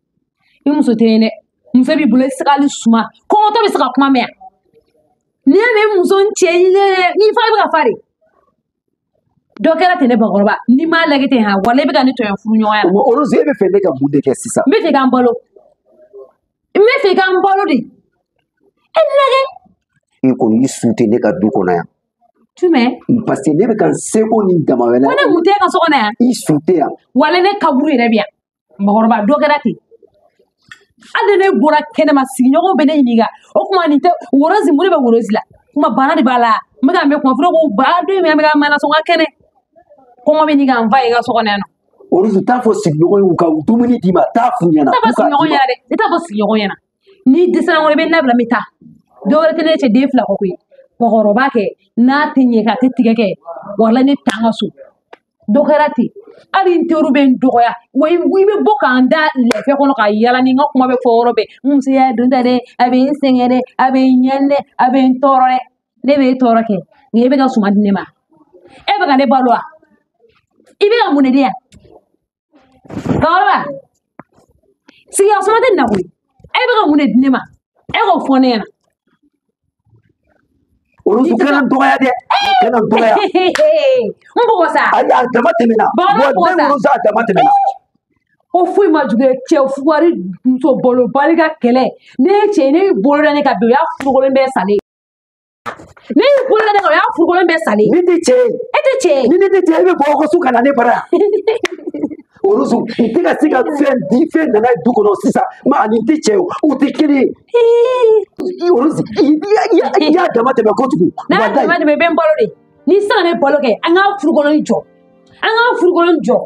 I muso tɛ yen dɛ. Muso b'i bolo i tɛ se k'ale suma. Kɔngɔtɔ bɛ se ka kuma mɛn yan. N'i y'a mɛn muso n cɛ n'i fa bɛ ka fa de. Dɔ kɛra ten ne bakɔrɔba. N'i m'a lajɛ ten han, walayi i bɛ ka ne tɔɲɔ furuɲɔgɔnya la.
O Rose, e bɛ fɛ ne ka mun de kɛ sisan?
N bɛ fɛ k'an balo. N bɛ fɛ k'an balo de. E lajɛ.
I kɔni i su tɛ ne ka du kɔnɔ yan.
Jumɛn?
Parce que ne bɛ ka n seko ni damayɛlɛ.
Ko ne mun tɛ e ka so kɔnɔ yan?
I su tɛ yan.
Walayi ne kaburu yɛrɛ bɛ yan. Bakɔrɔba dɔ kɛra ten. Hali ni ne bɔra kɛnɛma sigiɲɔgɔnw bɛ ne ɲininka. O tuma nin tɛ Rose mun de bɛ Rose la? Kuma bana de b'a la. N bɛ ka mɛn kuma fɔlɔ ko ba don min na n bɛ ka mana sɔn ka kɛnɛ. Kɔngɔ bɛ ɲini ka n fa ye i ka so kɔnɔ yan nɔ.
Rose t'a fɔ sigiɲɔgɔn ye u ka dumuni d'i ma t'a f'u ɲɛna.
N t'a fɔ sigiɲɔgɔn ɲɛna dɛ. Ne t'a fɔ sigiɲɔgɔn ɲɛna. N'i dɛsɛra n kɔrɔ i bɛ n labila n bɛ taa. Dɔ wɛrɛ tɛ ne cɛ den fila kɔ koyi. Bakɔrɔba kɛ n'a tɛ ɲɛ kɛ a tɛ tigɛ kɛ walayi ne t'an ka so. Dɔ kɛra ten. Hali n teriw bɛ n dɔgɔya. Wa i bɛ bɔ k'an da lɛfɛ kɔnɔ ka yala ni n ka kuma bɛ fɔ yɔrɔ bɛɛ. N muso y'a don ta dɛ, a bɛ n sɛgɛn dɛ, a bɛ n ɲɛni dɛ, a bɛ n tɔɔrɔ dɛ. Ne bɛ e tɔɔrɔ kɛ. Nka e bɛ ka suman di ne ma. E bɛ ka ne balo wa? I bɛ ka mun de di yan? Bakɔrɔba, sigiyɔrɔ suma tɛ nin na koyi. E bɛ ka mun de di ne ma? E k'o fɔ ne ɲɛna.
Rose kana n dɔgɔya dɛ. Kana n dɔgɔya.
N bugɔ sa.
Ayi a dama tɛmɛna.
Bakɔrɔba bugɔ sa.
Ne Rose a dama tɛmɛna.
O foyi ma juguya cɛ fugari muso balobali ka kɛlɛ. Ne ye cɛ ye ne y'i bolo da ne kan bi o y'a furukolen bɛɛ salen. Ne y'i bolo da ne kan o y'a furukolen bɛɛ salen.
Ne tɛ cɛ ye.
E tɛ cɛ ye.
Ni ne tɛ cɛ ye e bɛ bɔ aw ka so ka na ne bara yan. Rose n tɛ ka se ka fɛn di fɛn nana ye du kɔnɔ sisan ma ani n tɛ cɛ ye u tɛ kelen ye. Rose i y'a dama tɛmɛ kojugu.
N'a dama tɛmɛ i bɛ n balo de. N'i sera ka ne balo kɛ an k'a furukolon jɔ. An k'a furukolon jɔ.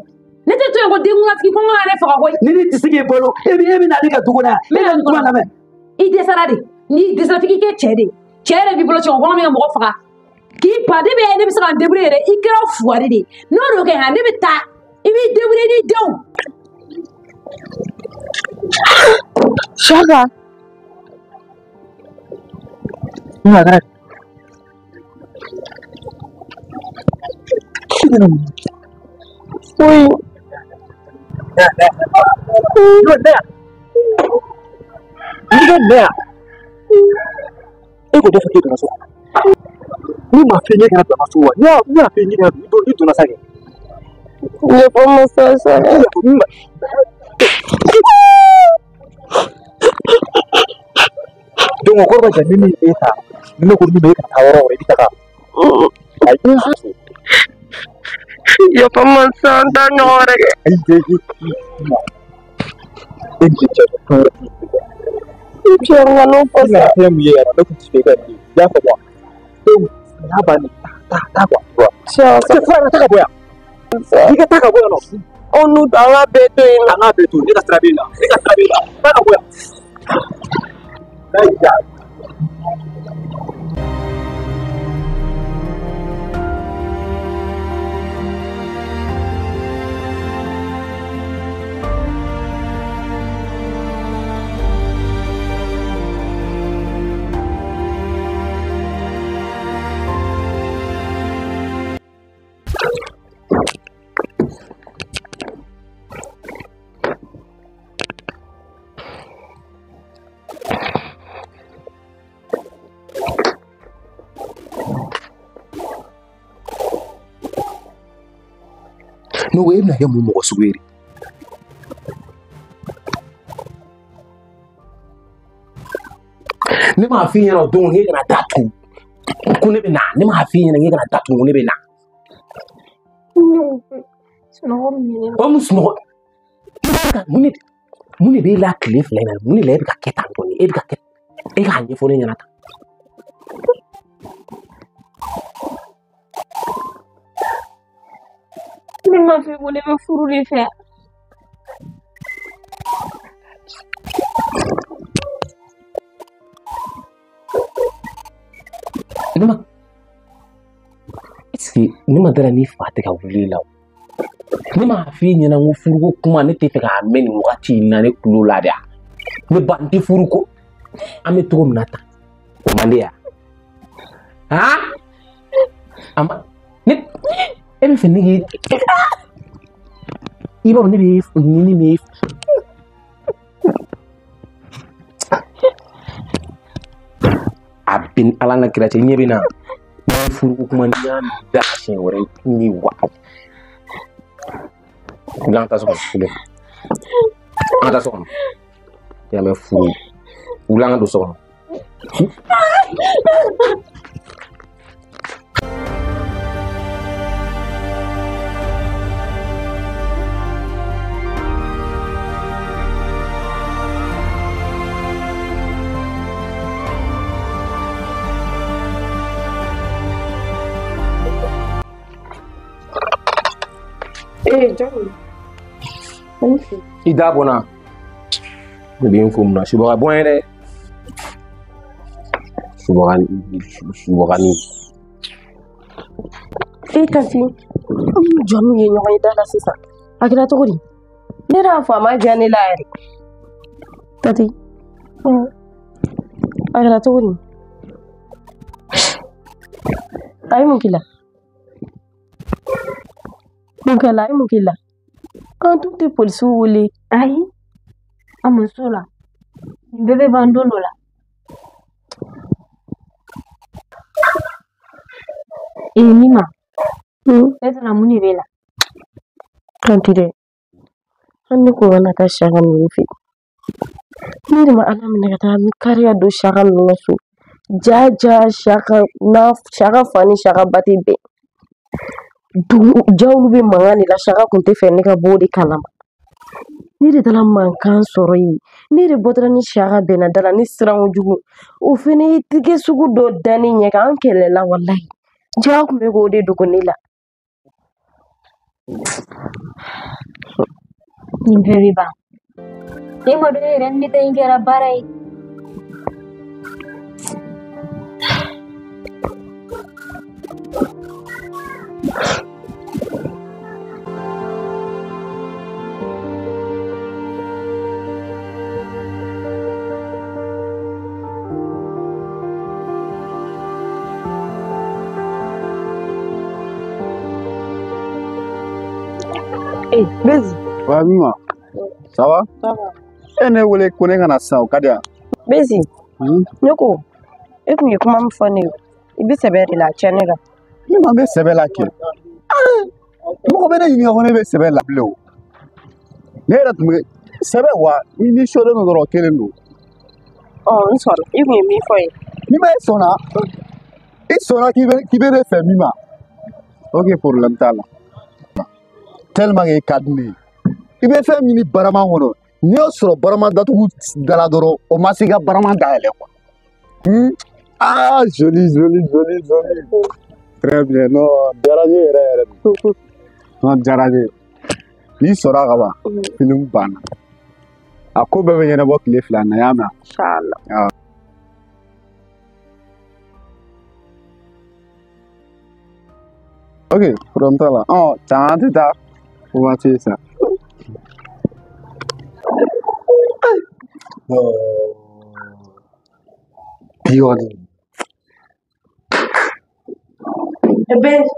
Ne tɛ to yen ko denkuntigi ko n ka ne faga koyi.
Ni ne tɛ se k'e balo e bɛ na ne ka du kɔnɔ yan. E bɛ nin kuma lamɛn.
I dɛsɛra de. N'i dɛsɛra f'i k'i kɛ cɛ de ye. Cɛ yɛrɛ b'i bolo cɛ kɔnɔ min ka mɔgɔ faga. K'i ban ne bɛ ne bɛ se ka n débrouiller yɛrɛ i kɛra fugari de ye. N'o de kɛ han ne bɛ taa. I b'i débrouiller n'i denw.
Saka.
Ina kɛra.
Foyi.
E ko dɔ fɔ k'e donna so kɔnɔ. Ne m'a f'i ye k'e kana don a ka so wa? Ne y'a f'i ye k'e kana don, i donna sa kɛ.
Yafa n ma sa sa.
Donc o kɔrɔ b'a jira ni min ye e ta, ni ne ko min ma e kana taa yɔrɔ o yɔrɔ i bɛ taga. Ayi.
Yafa n ma sa, n t'a ɲɔgɔn wɛrɛ kɛ.
Ayi, e ni cɛ fɛn wɛrɛ t'i bolo.
I Pierre n ka n'o fɔ
I
sa.
nana fɛn mun ye yan nɔ, ne kun tɛ fɛ i ka nin ye. I y'a faamu wa? Donc n'a bannen taa taa quoi, tu vois.
Tiɲɛ
Cɛ fura yɛrɛ ta ka bɔ yan.
sa.
I ka taa ka bɔ yan nɔ.
Aw n'u an k'a bɛɛ to yen nɔ.
An k'a bɛɛ to yen, ne ka sira b'e la, ne ka sira b'e la. Taa ka bɔ yan. N'a y'i diya.
Ne ko e bɛna kɛ mun mɔgɔ sugu ye de?
Ne m'a f'i ɲɛna o don k'e kana taa tugun ko ne bɛ na. Ne m'a f'i ɲɛna k'e kana taa tugun ko ne bɛ na.
Sunɔgɔ minɛ.
O mun sunɔgɔ? Mun de b'e la tile fila in na? Mun de la e bɛ ka kɛ tan tɔ nin? E bɛ ka kɛ, e k'a ɲɛfɔ ne ɲɛna tan.
Ne m'a f'i ko ne bɛ furu de fɛ.
Ne ma, est-ce que ne ma dara ni fa tɛ ka wuli la o? Ne m'a f'i ɲɛna ko furuko kuma ne tɛ fɛ k'a mɛn nin wagati in na ne tulo la de. Ne ba n tɛ furuko. An bɛ cogo min na tan, o man di ya? Han? A ma ne e bɛ fɛ ne k'i i b'a dɔn ne bɛ nin ne a bɛ Ala n'a kira cɛ ɲɛ bɛ na. Ni furuko kuma n'i y'a da siɲɛ wɛrɛ ni wa. An ka taa so kɔnɔ. An ka taa so kɔnɔ. I y'a mɛn furu. Wuli an ka don so kɔnɔ.
Ee Jɔn,
I da bɔnna. Ne bɛ n fo mun na? Subaga bɔn ye dɛ. Subaga subagani.
E tanti, an ni jɔn min ye ɲɔgɔn ye da la sisan, a kɛra cogo di? Ne yɛrɛ y'a fɔ a ma diya ne la yɛrɛ. Tanti, a kɛra cogo di? A ye mun k'i la? Mun kɛla? A ye mun k'i la? An tun tɛ polisiw wele.
Ayi, an ma s'o la. Nin bɛɛ bɛ ban don dɔ la. Ee Nima, e taara mun de b'e la?
Tanti dɛ, hali ne ko kana taa Saka ninnu fɛ yen. Ne de ma Ala minɛ ka taa n kariya don Saka ninnu ka so. Ja ja Saka n'a Saka fa ni Saka ba tɛ bɛn. Jawulu bɛ mankan de la, Saka kun tɛ fɛ ne ka bɔ o de kalama. Ne de taara mankan sɔrɔ yen. Ne de bɔtɔla ni Saka bɛnna da la, ne siran kojugu. O fɛnɛ ye tigɛ sugu dɔ da ne ɲɛ kan, an kɛlɛla walahi. Ja kun bɛ k'o de dogo ne la.
Nin bɛɛ bɛ ban. E ma dɔn e yɛrɛ ni ne ta in kɛra baara ye.
Eh, Bezi.
Ouais, Mima. Ça va?
Ça va.
E ne wele ko ne kana sisan o ka di yan.
Bezi, ne ko e kun ye kuma min fɔ ne ye, i bɛ sɛbɛ de la a tiɲɛ ne kan.
Ne ma bɛ sɛbɛ la kɛ. Mɔgɔ bɛ ne ɲininka ko ne bɛ sɛbɛ la bilen o. Ne yɛrɛ tun bɛ sɛbɛ wa i ni sɔlen don dɔrɔn kelen don.
Ɔ n sɔnna, i kun ye min fɔ ye.
Mima e sɔnna? I sɔnna k'i bɛ ne fɛ Mima? Ok, problème t'a la. Tellement que ka di ne ye. I bɛ fɛn ɲini barama kɔnɔ, n'i y'o sɔrɔ barama datugu da la dɔrɔn, o ma se i ka barama dayɛlɛ quoi. Ah, joli, joli, joli, joli. Très bien, non, diyara n ye yɛrɛ yɛrɛ de. Non, diyara n ye. N'i sɔrɔ ka ban, filimu banna. A ko bɛɛ bɛ ɲɛnabɔ tile fila in na, i y'a mɛn?
Inchallah.
Ok, problème t'a la. Ɔ, can an tɛ taa. O waati ye sa. Bi kɔni.
Bezi.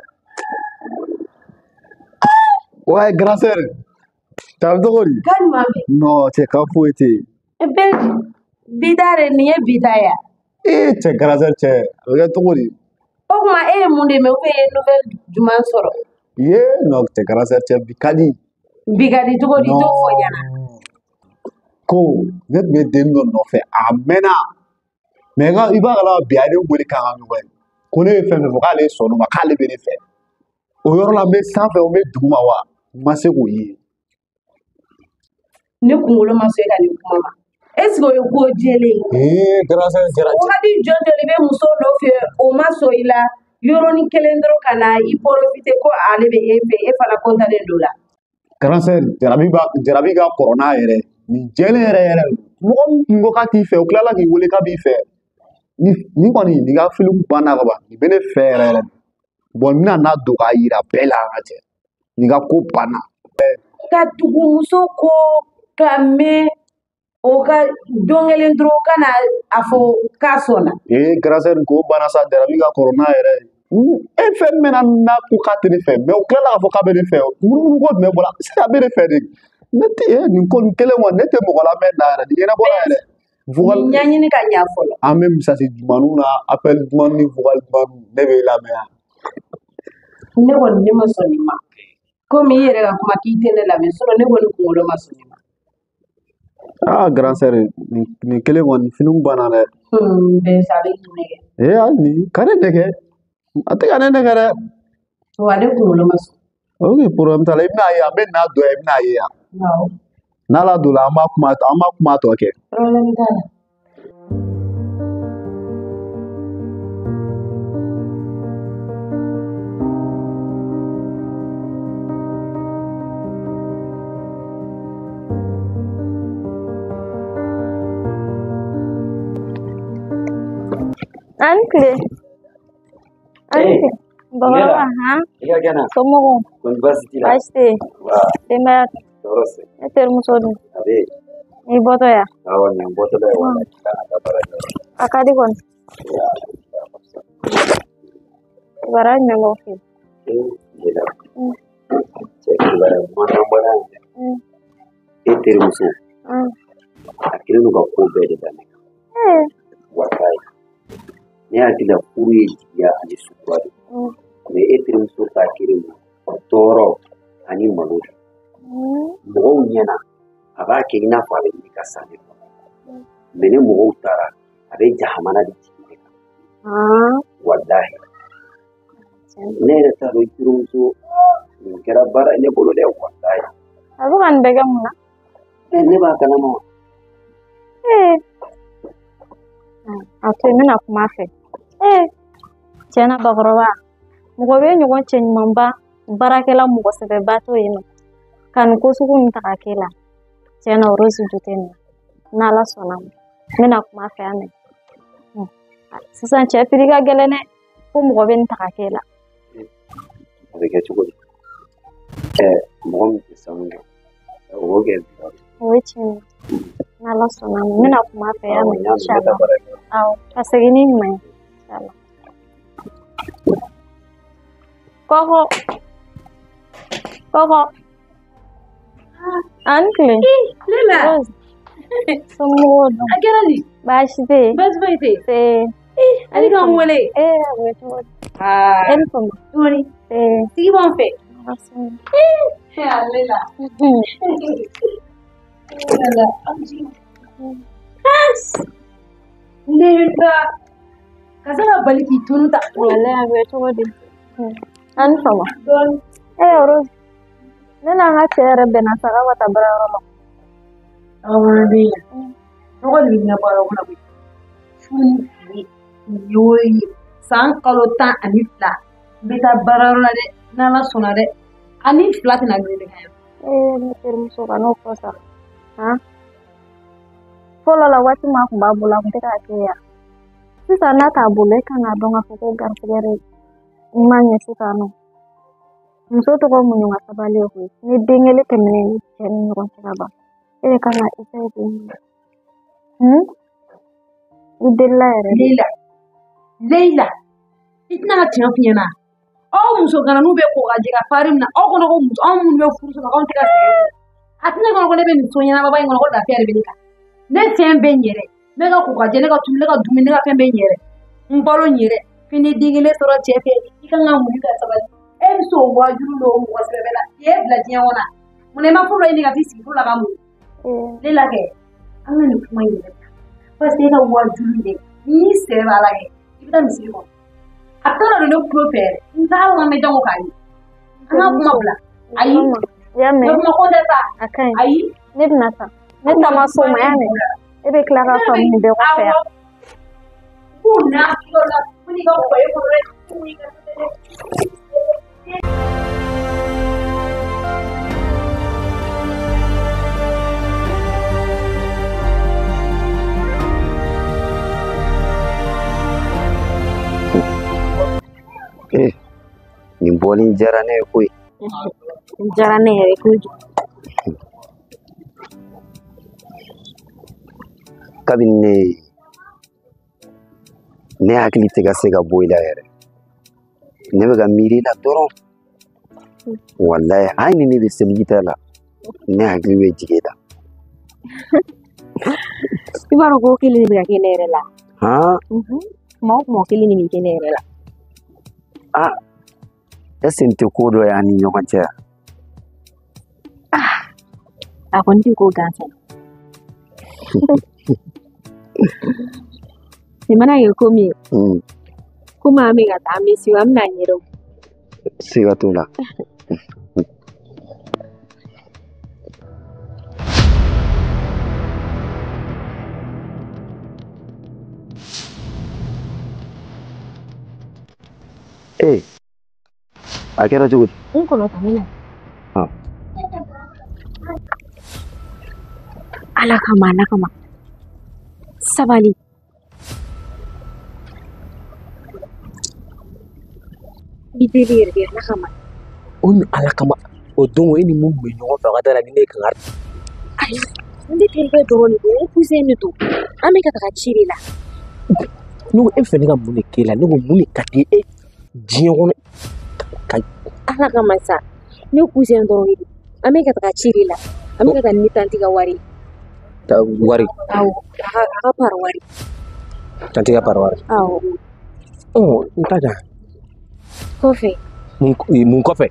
Ouais, grand sœur. T'as cogo di?
Kan jumɛn bɛ?
Non, cɛ kan foyi tɛ yen.
Bezi, bi ta de nin ye bi ta ye wa?
Ee cɛ grand sœur cɛ, a bɛ kɛ cogo di?
O tuma e ye mun de mɛn ou bien e ye nouvelle jumɛn sɔrɔ?
Ye non cɛ grand sœur cɛ bi ka di.
Bi ka di cogo di? I t'o fɔ n ɲɛna.
Ko ne tun bɛ den dɔ nɔfɛ a mɛnna. Mais i b'a kalama bi a ye ne wele k'an ka ɲɔgɔn ye. Ko ne ye fɛn fɛn fɔ k'ale sɔnn'o ma k'ale bɛ ne fɛ. O yɔrɔ la n bɛ sanfɛ n bɛ duguma wa n ma se k'o ye.
Ne kunkolo ma sɔn e ka nin kuma ma. Est ce que o ye ko jɛlen ye?
Ee grâce à
Wagati jɔn jɔn i bɛ muso nɔfɛ o ma sɔn i la yɔrɔnin kelen dɔrɔn ka na i profiter ko ale bɛ e fɛ e fana kɔntannen don la.
Grâce jarabi ka kɔrɔ n'a yɛrɛ nin jɛlen yɛrɛ yɛrɛ mɔgɔ min kun ko k'a t'i fɛ o tilala k'i wele k'a b'i fɛ. Nin kɔni nin ka filimu banna ka ban nin bɛ ne fɛ yɛrɛ yɛrɛ. Bon n bɛna n'a don k'a yira bɛɛ la an ka cɛ. Nin ka ko banna.
Ka tugu muso ko ka mɛn o ka don kelen dɔrɔn ka na a fɔ k'a sɔnna.
Ee grâce nin ko banna sa jarabi ka kɔrɔ n'a yɛrɛ ye. E fɛn mɛnna n'a ko k'a tɛ ne fɛ mais o tilala k'a fɔ k'a bɛ ne fɛ munumunu ko jumɛn bɔra se a bɛ ne fɛ de. Ne tɛ nin ko nin kelen kɔni ne tɛ mɔgɔ lamɛn na yɛrɛ nin ɲɛnabɔra yɛrɛ. Vocal
ɲɛɲini ka ɲa fɔlɔ.
An bɛ misasi dumanniw na appel dumanniw ni vocal dumanniw ne bɛ lamɛn yan.
Ne kɔni ne ma sɔn nin ma. Komi i yɛrɛ ka kuma k'i tɛ ne lamɛn sinon ne kɔni kunkolo ma sɔn nin ma.
Ah grand sœur nin kelen kɔni finiw banna dɛ.
Bɛn sa a bɛ k'i nɛgɛ.
Ee hali nin ka ne nɛgɛ a tɛ ka ne nɛgɛ dɛ.
Wa ne kunkolo ma sɔn.
Ok problème t'a la i bɛna ye an bɛ n'a don yan i bɛna ye yan.
Awɔ.
N'ala donna an b'a kuma tɔ kɛ.
Problème t'a la.
An tile. An tile. Bakɔrɔba han.
I ka kɛnɛ.
Somɔgɔw.
Kɔni baasi t'i la.
Baasi tɛ yen. Denbaya.
Tɔɔrɔ tɛ.
Ne terimuso dun.
A bɛ yen.
I bɔtɔ yan.
Awɔ nin ye n bɔtɔla ye walayi ka na taa baara kɛ.
A ka di kɔni. Kibaruya jumɛn b'aw fɛ yen?
Ee Lela. Cɛ kibaruya duman t'an bolo yan dɛ. E terimuso. A kɛlen don ka ko bɛɛ de da ne kan. Walayi. Ne hakili la furu ye jigiya ani sutura de. Mais e terimuso ta kɛlen don tɔɔrɔ ani malo de. Mɔgɔw ɲɛna a b'a kɛ i n'a fɔ a bɛ ɲini ka sa ne kɔnɔ. Mais ni mɔgɔw taara a bɛ jahamana de jigin ne kan. Walahi. Ne yɛrɛ t'a dɔn i terimuso nin kɛra baara ye ne bolo dɛ walahi.
A bɛ ka nin bɛɛ kɛ mun na?
Ne b'a kalama wa.
A to yen n bɛna kuma a fɛ. Tiɲɛ na bakɔrɔba mɔgɔ bɛ ɲɔgɔn cɛ ɲumanba baarakɛla mɔgɔ sɛbɛba to yen nɔ ka nin ko sugu ninnu ta ka k'e la tiɲɛ na Rose jo tɛ nin na n'Ala sɔnna ma n bɛna kuma a fɛ yan mɛ sisan cɛ piri ka gɛlɛn dɛ ko mɔgɔ bɛ nin ta ka k'e la.
A bɛ kɛ cogo di? Mɔgɔ min tɛ sanu kɛ o b'o kɛ bi.
O ye tiɲɛ ye n'Ala sɔnna ma n bɛna kuma a fɛ yan mɛ inshallah. Awɔ ka segin ni ɲuman ye inshallah. Kɔkɔ kɔkɔ an tile.
Lela.
Rose somɔgɔw dun?
A kɛra di?
Baasi tɛ yen.
Baasi foyi tɛ yen.
Se.
Ale k'an wele.
A bɛ cogo di? E ni fama.
Tuguni.
Se.
Sigi b'an fɛ.
Baasi.
Lela. Lela. Lela. Ka se ka bali k'i tunu ta.
Walayi a bɛ cogo di? An ni fama.
Dɔɔni.
Rose. Ne n'an ka cɛ yɛrɛ bɛnna sa k'a ka taa baarayɔrɔ la.
Awɔ bɛ yan. Tɔgɔ de bɛ ɲɛbɔ yɔrɔ la koyi. Su ni tile nin y'o ye san kalo 12 n bɛ taa baarayɔrɔ la dɛ n'Ala sɔnna dɛ ani fila tɛna girin ne kan yan.
Ne terimuso kan'o fɔ sa. Han? Fɔlɔ la waati min a kun b'a bolo a kun tɛ k'a kɛ yan. Sisan n'a t'a bolo e kan k'a dɔn k'a fɔ ko garisigɛ de ma ɲɛ sisan nɔ. Muso tɔgɔ muɲu ka sabali ye koyi. Ni den kelen tɛmɛnen ni cɛ ni ɲɔgɔn cɛ ka ban e de kan ka essayer k'i muɲu. I delila yɛrɛ de.
Leila Leila i tɛna ka tiɲɛ f'i ɲɛna aw muso gananiw bɛ ko ka jɛ ka farin min na aw kɔnɔ ko muso anw minnu bɛ furuso la k'anw tɛ ka sɛgɛn a tɛna kɔnɔ ko ne bɛ nin so ɲɛnamaba in kɔnɔ ko lafiya de bɛ ne kan ne fɛn bɛɛ n yɛrɛ ne ka ko ka jɛ ne ka tulu ne ka dumuni ne ka fɛn bɛɛ n yɛrɛ n balo n yɛrɛ fini den kelen sɔrɔ cɛ fɛ i kan ka muɲu ka sabali e bɛ se o waajulu n'o mɔgɔ sɛbɛ la k'e bila diɲɛ kɔnɔ munna i ma furu dɔ ɲini ka t'i sigi furu la ka muɲu ne la kɛ an ka nin kuma in yɛrɛ ta parce que e ka waajulu de N'i sɛbɛ b'a la kɛ i bɛ taa misiri kɔnɔ a taara don ne tulo fɛ n t'a lamɛn jango k'a ye an ka kuma bila ayi
y'a mɛn
ne kuma ko tɛ sa
a ka ɲi
ayi
ne bɛna taa ne taama so ma y'a mɛn e bɛ tila ka faamu nin bɛɛ kɔfɛ yan
k'u n'a tulo la ko n'i ka foyer kɔnɔ dɛ k'u y'i ka
Eh, nin bɔli in diyara ne ye koyi.
Diyara ne yɛrɛ kojugu.
Kabini ne ne hakili tɛ ka se ka bɔ i la yɛrɛ. Ne bɛ ka miiri i la dɔrɔn. Walayi hali ni ne bɛ seliji ta la, ne hakili bɛ jigin i la.
I b'a dɔn ko kelen de bɛ ka kɛ ne yɛrɛ la.
Han?
Kuma o kuma o kelen de bɛ kɛ ne yɛrɛ la.
Ah, est-ce que nin tɛ ko dɔ ye an ni ɲɔgɔn cɛ yan?
A kɔni tɛ ko gansan. Nin mana kɛ ko min ye, komi an bɛ ka taa an bɛ se an bɛna ɲɛdɔn.
Siga t'o la. Ee, a kɛra cogo di?
N kɔnɔ ta n na. Ala kama ala kama sabali. I deli yɛrɛ de ala kama.
O ni ala kama o don e ni mun tun bɛ ɲɔgɔn fɛ a ka da la ni ne ye kangari.
Ayi ne terikɛ dɔrɔn de don, n cousin de don, an bɛ ka taga ci de la.
Ne ko e bɛ fɛ ne ka mun de k'e la? Ne ko mun de ka di e diɲɛ kɔnɔ ka.
Ala kama sa ne cousin dɔrɔn de don, an bɛ ka taga ci de la, an bɛ ka taa ni tanti ka wari.
Wari?
Awɔ, a ka pari wari.
Tanti ka pari wari?
Awɔ.
Ɔ n ta kan.
Kɔfɛ.
Mun kɔfɛ?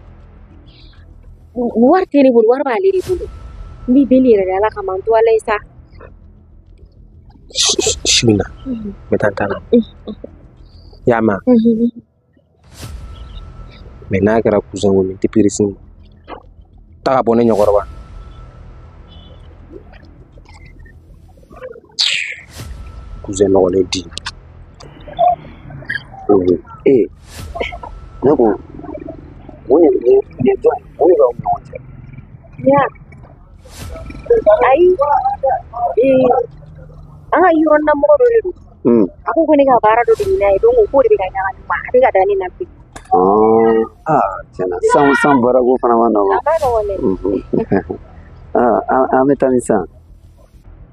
Wari tɛ ne bolo, wari b'ale de bolo. N b'i deli yɛrɛ de ala kama n to ala ye sa.
Su in na n bɛ taa n ta la. I y'a mɛn? Mɛ n'a kɛra cousin ko min tɛ peresi ma. Taa ka bɔ ne ɲɛkɔrɔ wa. Cousin nɔgɔlen di.
Ee, ne ko mun de nin ye jɔn ye? Mun de b'aw ni ɲɔgɔn cɛ?
Ya. Ayi. Ee, an ka yɔrɔna mɔgɔ dɔ de don. A ko ko ne ka baara dɔ de ɲini a ye, donc o ko de bɛ ka ɲagami ma, a bɛ ka da ne na bi.
Ah, tiɲɛna san baarako fana ma nɔgɔn.
A ma nɔgɔn dɛ.
Ah, an bɛ taa ni san.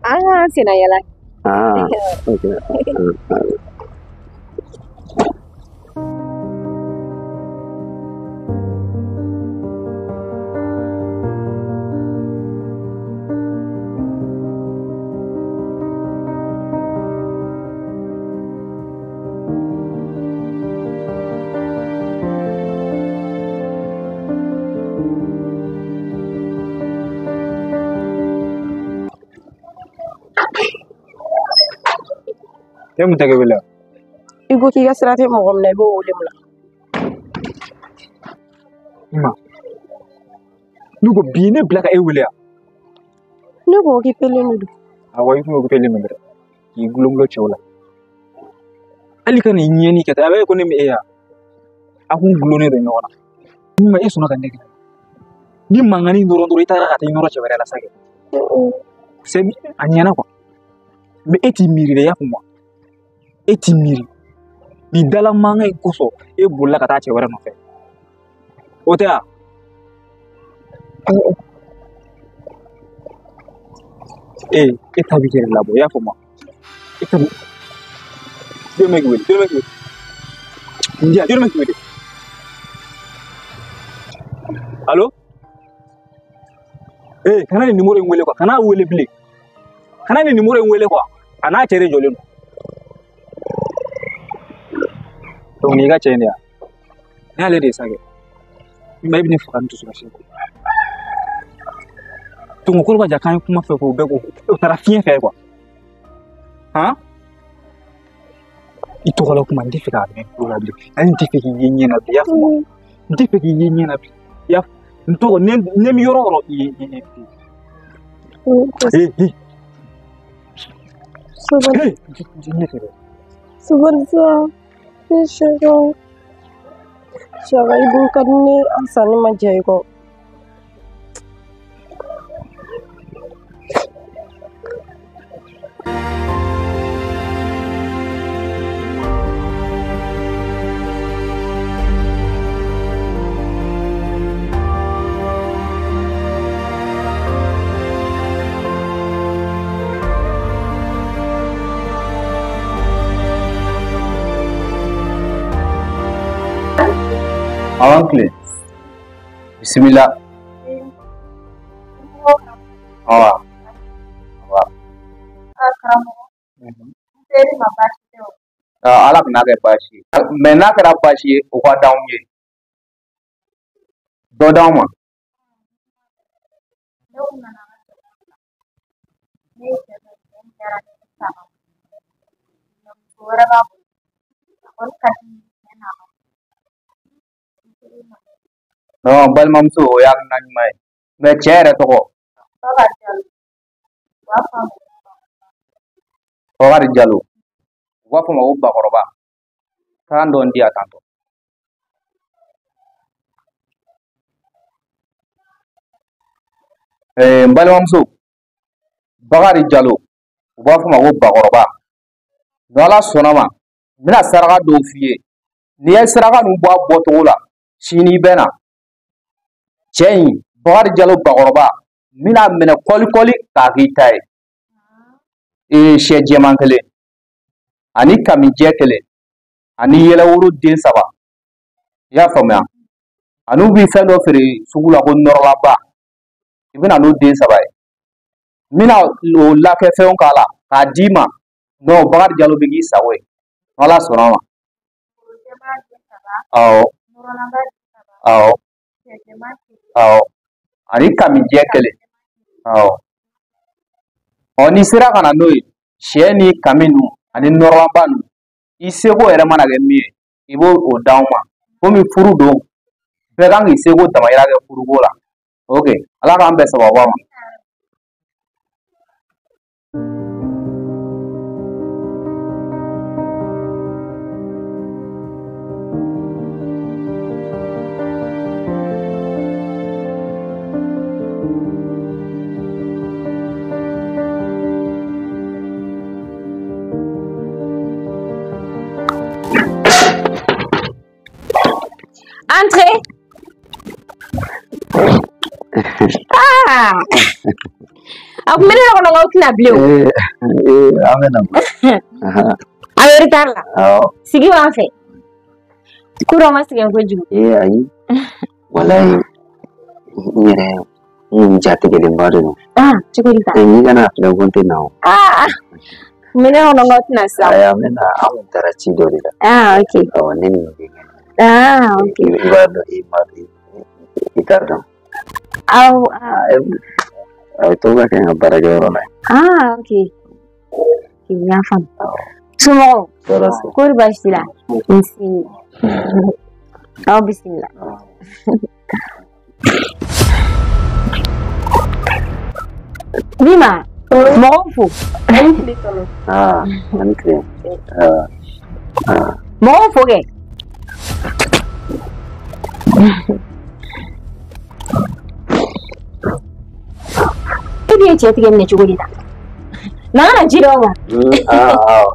An k'an senna yala.
Ah, ok.
E mun tɛgɛ wele?
I ko k'i ka sira tɛ mɔgɔ min na, i b'o wele mun na?
Ma, ne ko bi ne bila ka e wele yan.
Ne ko k'i pelen de don.
Awɔ, i kun ko pelen don dɛ. K'i gulon cɛw la. Hali ka nin ɲɛni kɛ tan, a b'a ye ko ne ma e ya. A kun gulonnen don ɲɔgɔn na. Ma e sɔnna ka ne kɛ. Ni mankanni dɔrɔn i taara ka taa i nɔrɔ cɛ wɛrɛ la sa kɛ. C'est a ɲɛna quoi. Mais e t'i miiri dɛ, i y'a faamu wa? E t'i miiri. Nin dala mankan in kosɔn e bolila ka taa cɛ wɛrɛ nɔfɛ. O tɛ wa? Ee, e ta b'i yɛrɛ labɔ, i y'a faamu wa? E ta b'i jɔn bɛ k'i wele? Jɔn bɛ k'i wele? N diya, jɔn bɛ k'i wele? Allo? Ee, kana nin numéro in wele quoi, kana wele bilen. Kana nin numéro in wele quoi. A n'a cɛ de jɔlen don. Donc nin y'i ka cɛ in de ye wa? Ne y'ale de ye sa kɛ. I ma e bɛ ne faga ni dusukasi ye. Donc o kɔrɔ b'a jira k'an ye kuma fɛn fɛn o bɛɛ ko o taara fiɲɛ fɛ quoi. Han? I tɔgɔ la kuma n tɛ fɛ k'a mɛn tulo la bilen. Hali n tɛ fɛ k'i ye ɲɛ na bilen. I y'a faamu? N tɛ fɛ k'i ye ɲɛ na bilen. I y'a n tɔgɔ ne bɛ yɔrɔ o yɔrɔ i ye ɲɛ bilen. Ee
Sabali.
Ne fɛ dɛ.
Sabali sa. Ne Saka. Saka i dun ka di ne ye halisa ne ma diya i kɔ.
Awan tile. Bisimila. Awa. Awa. Ala kana kɛ baasi ye. Mɛ n'a kɛra baasi ye, o ka d'anw ye. Dɔ d'anw ma. Non, balimamuso, o y'a hakilina ɲuman ye. Mɛ cɛ yɛrɛ tɔgɔ? Bakari Jalo. U b'a fɔ ma ko Bakɔrɔba. Taa dɔn di yan tantɔ. N balimamuso, Bakari Jalo, u b'a fɔ ma ko Bakɔrɔba. Ni Ala sɔnna ma, n bɛna saraka dɔw f'i ye. N'i ye saraka ninnu bɔ a bɔcogo la, sini i bɛ na. Cɛ in, Bakari Jalo Bakɔrɔba, n bɛna minɛ kɔli-kɔli k'a k'i ta ye. Sɛ jɛman kelen, ani kamijɛ kelen, ani yɛlɛworo den saba. I y'a faamuya? Ani u bɛ fɛn dɔ feere sugu la ko nɔrɔlaba. I bɛna n'o den saba ye. N bɛna o lakɛfɛnw k'a la k'a d'i ma. Non, Bakari Jalo bɛ k'i sago ye. Ala sɔnna a ma. Awɔ. Awɔ. Awɔ. Ani kamijɛ kelen. Awɔ. Ɔ n'i sera ka na n'o ye, sɛ ni kami ninnu ani nɔrɔlaba ninnu, i seko yɛrɛ mana kɛ min ye, i b'o o d'anw ma. Komi furu don, bɛɛ kan k'i seko damayira kɛ furuko la. Ok, Ala k'an bɛn sababa ma.
Entrez. Ah! A kun bɛ ne yɛrɛ kɔnɔ k'aw tɛna bilen o.
An bɛ na.
A bɛ retard la.
Awɔ.
Sigi b'an fɛ. Ko dɔ ma sɛgɛn kojugu.
Ayi. Walayi, n yɛrɛ n jatigɛlenba de don.
Ah, cogo di tan?
N'i kana filɛ ko n tɛ na o.
Ah! Kun bɛ ne kɔnɔ k'aw tɛna sisan.
Ayi, an bɛ na, an kun taara ci dɔ de la.
Ah, ok.
Awɔ, ne ni n denkɛ.
Ah, ok.
I b'a dɔn, i b'a dɔn, i t'a dɔn.
Awɔ.
A bɛ to ka kɛ n ka baarakɛyɔrɔ la.
Ah, ok. N y'a faamu. Somɔgɔw?
Tɔɔrɔ tɛ.
Kɔri baasi t'i la? Nse. Aw bisimila. Bima, mɔgɔw fo.
Ah, ani tile. Ah.
Mɔgɔw fo kɛ. E dun ye cɛ tigɛ minɛ cogo di tan? Na ka na ji d'aw ma.
Awɔ.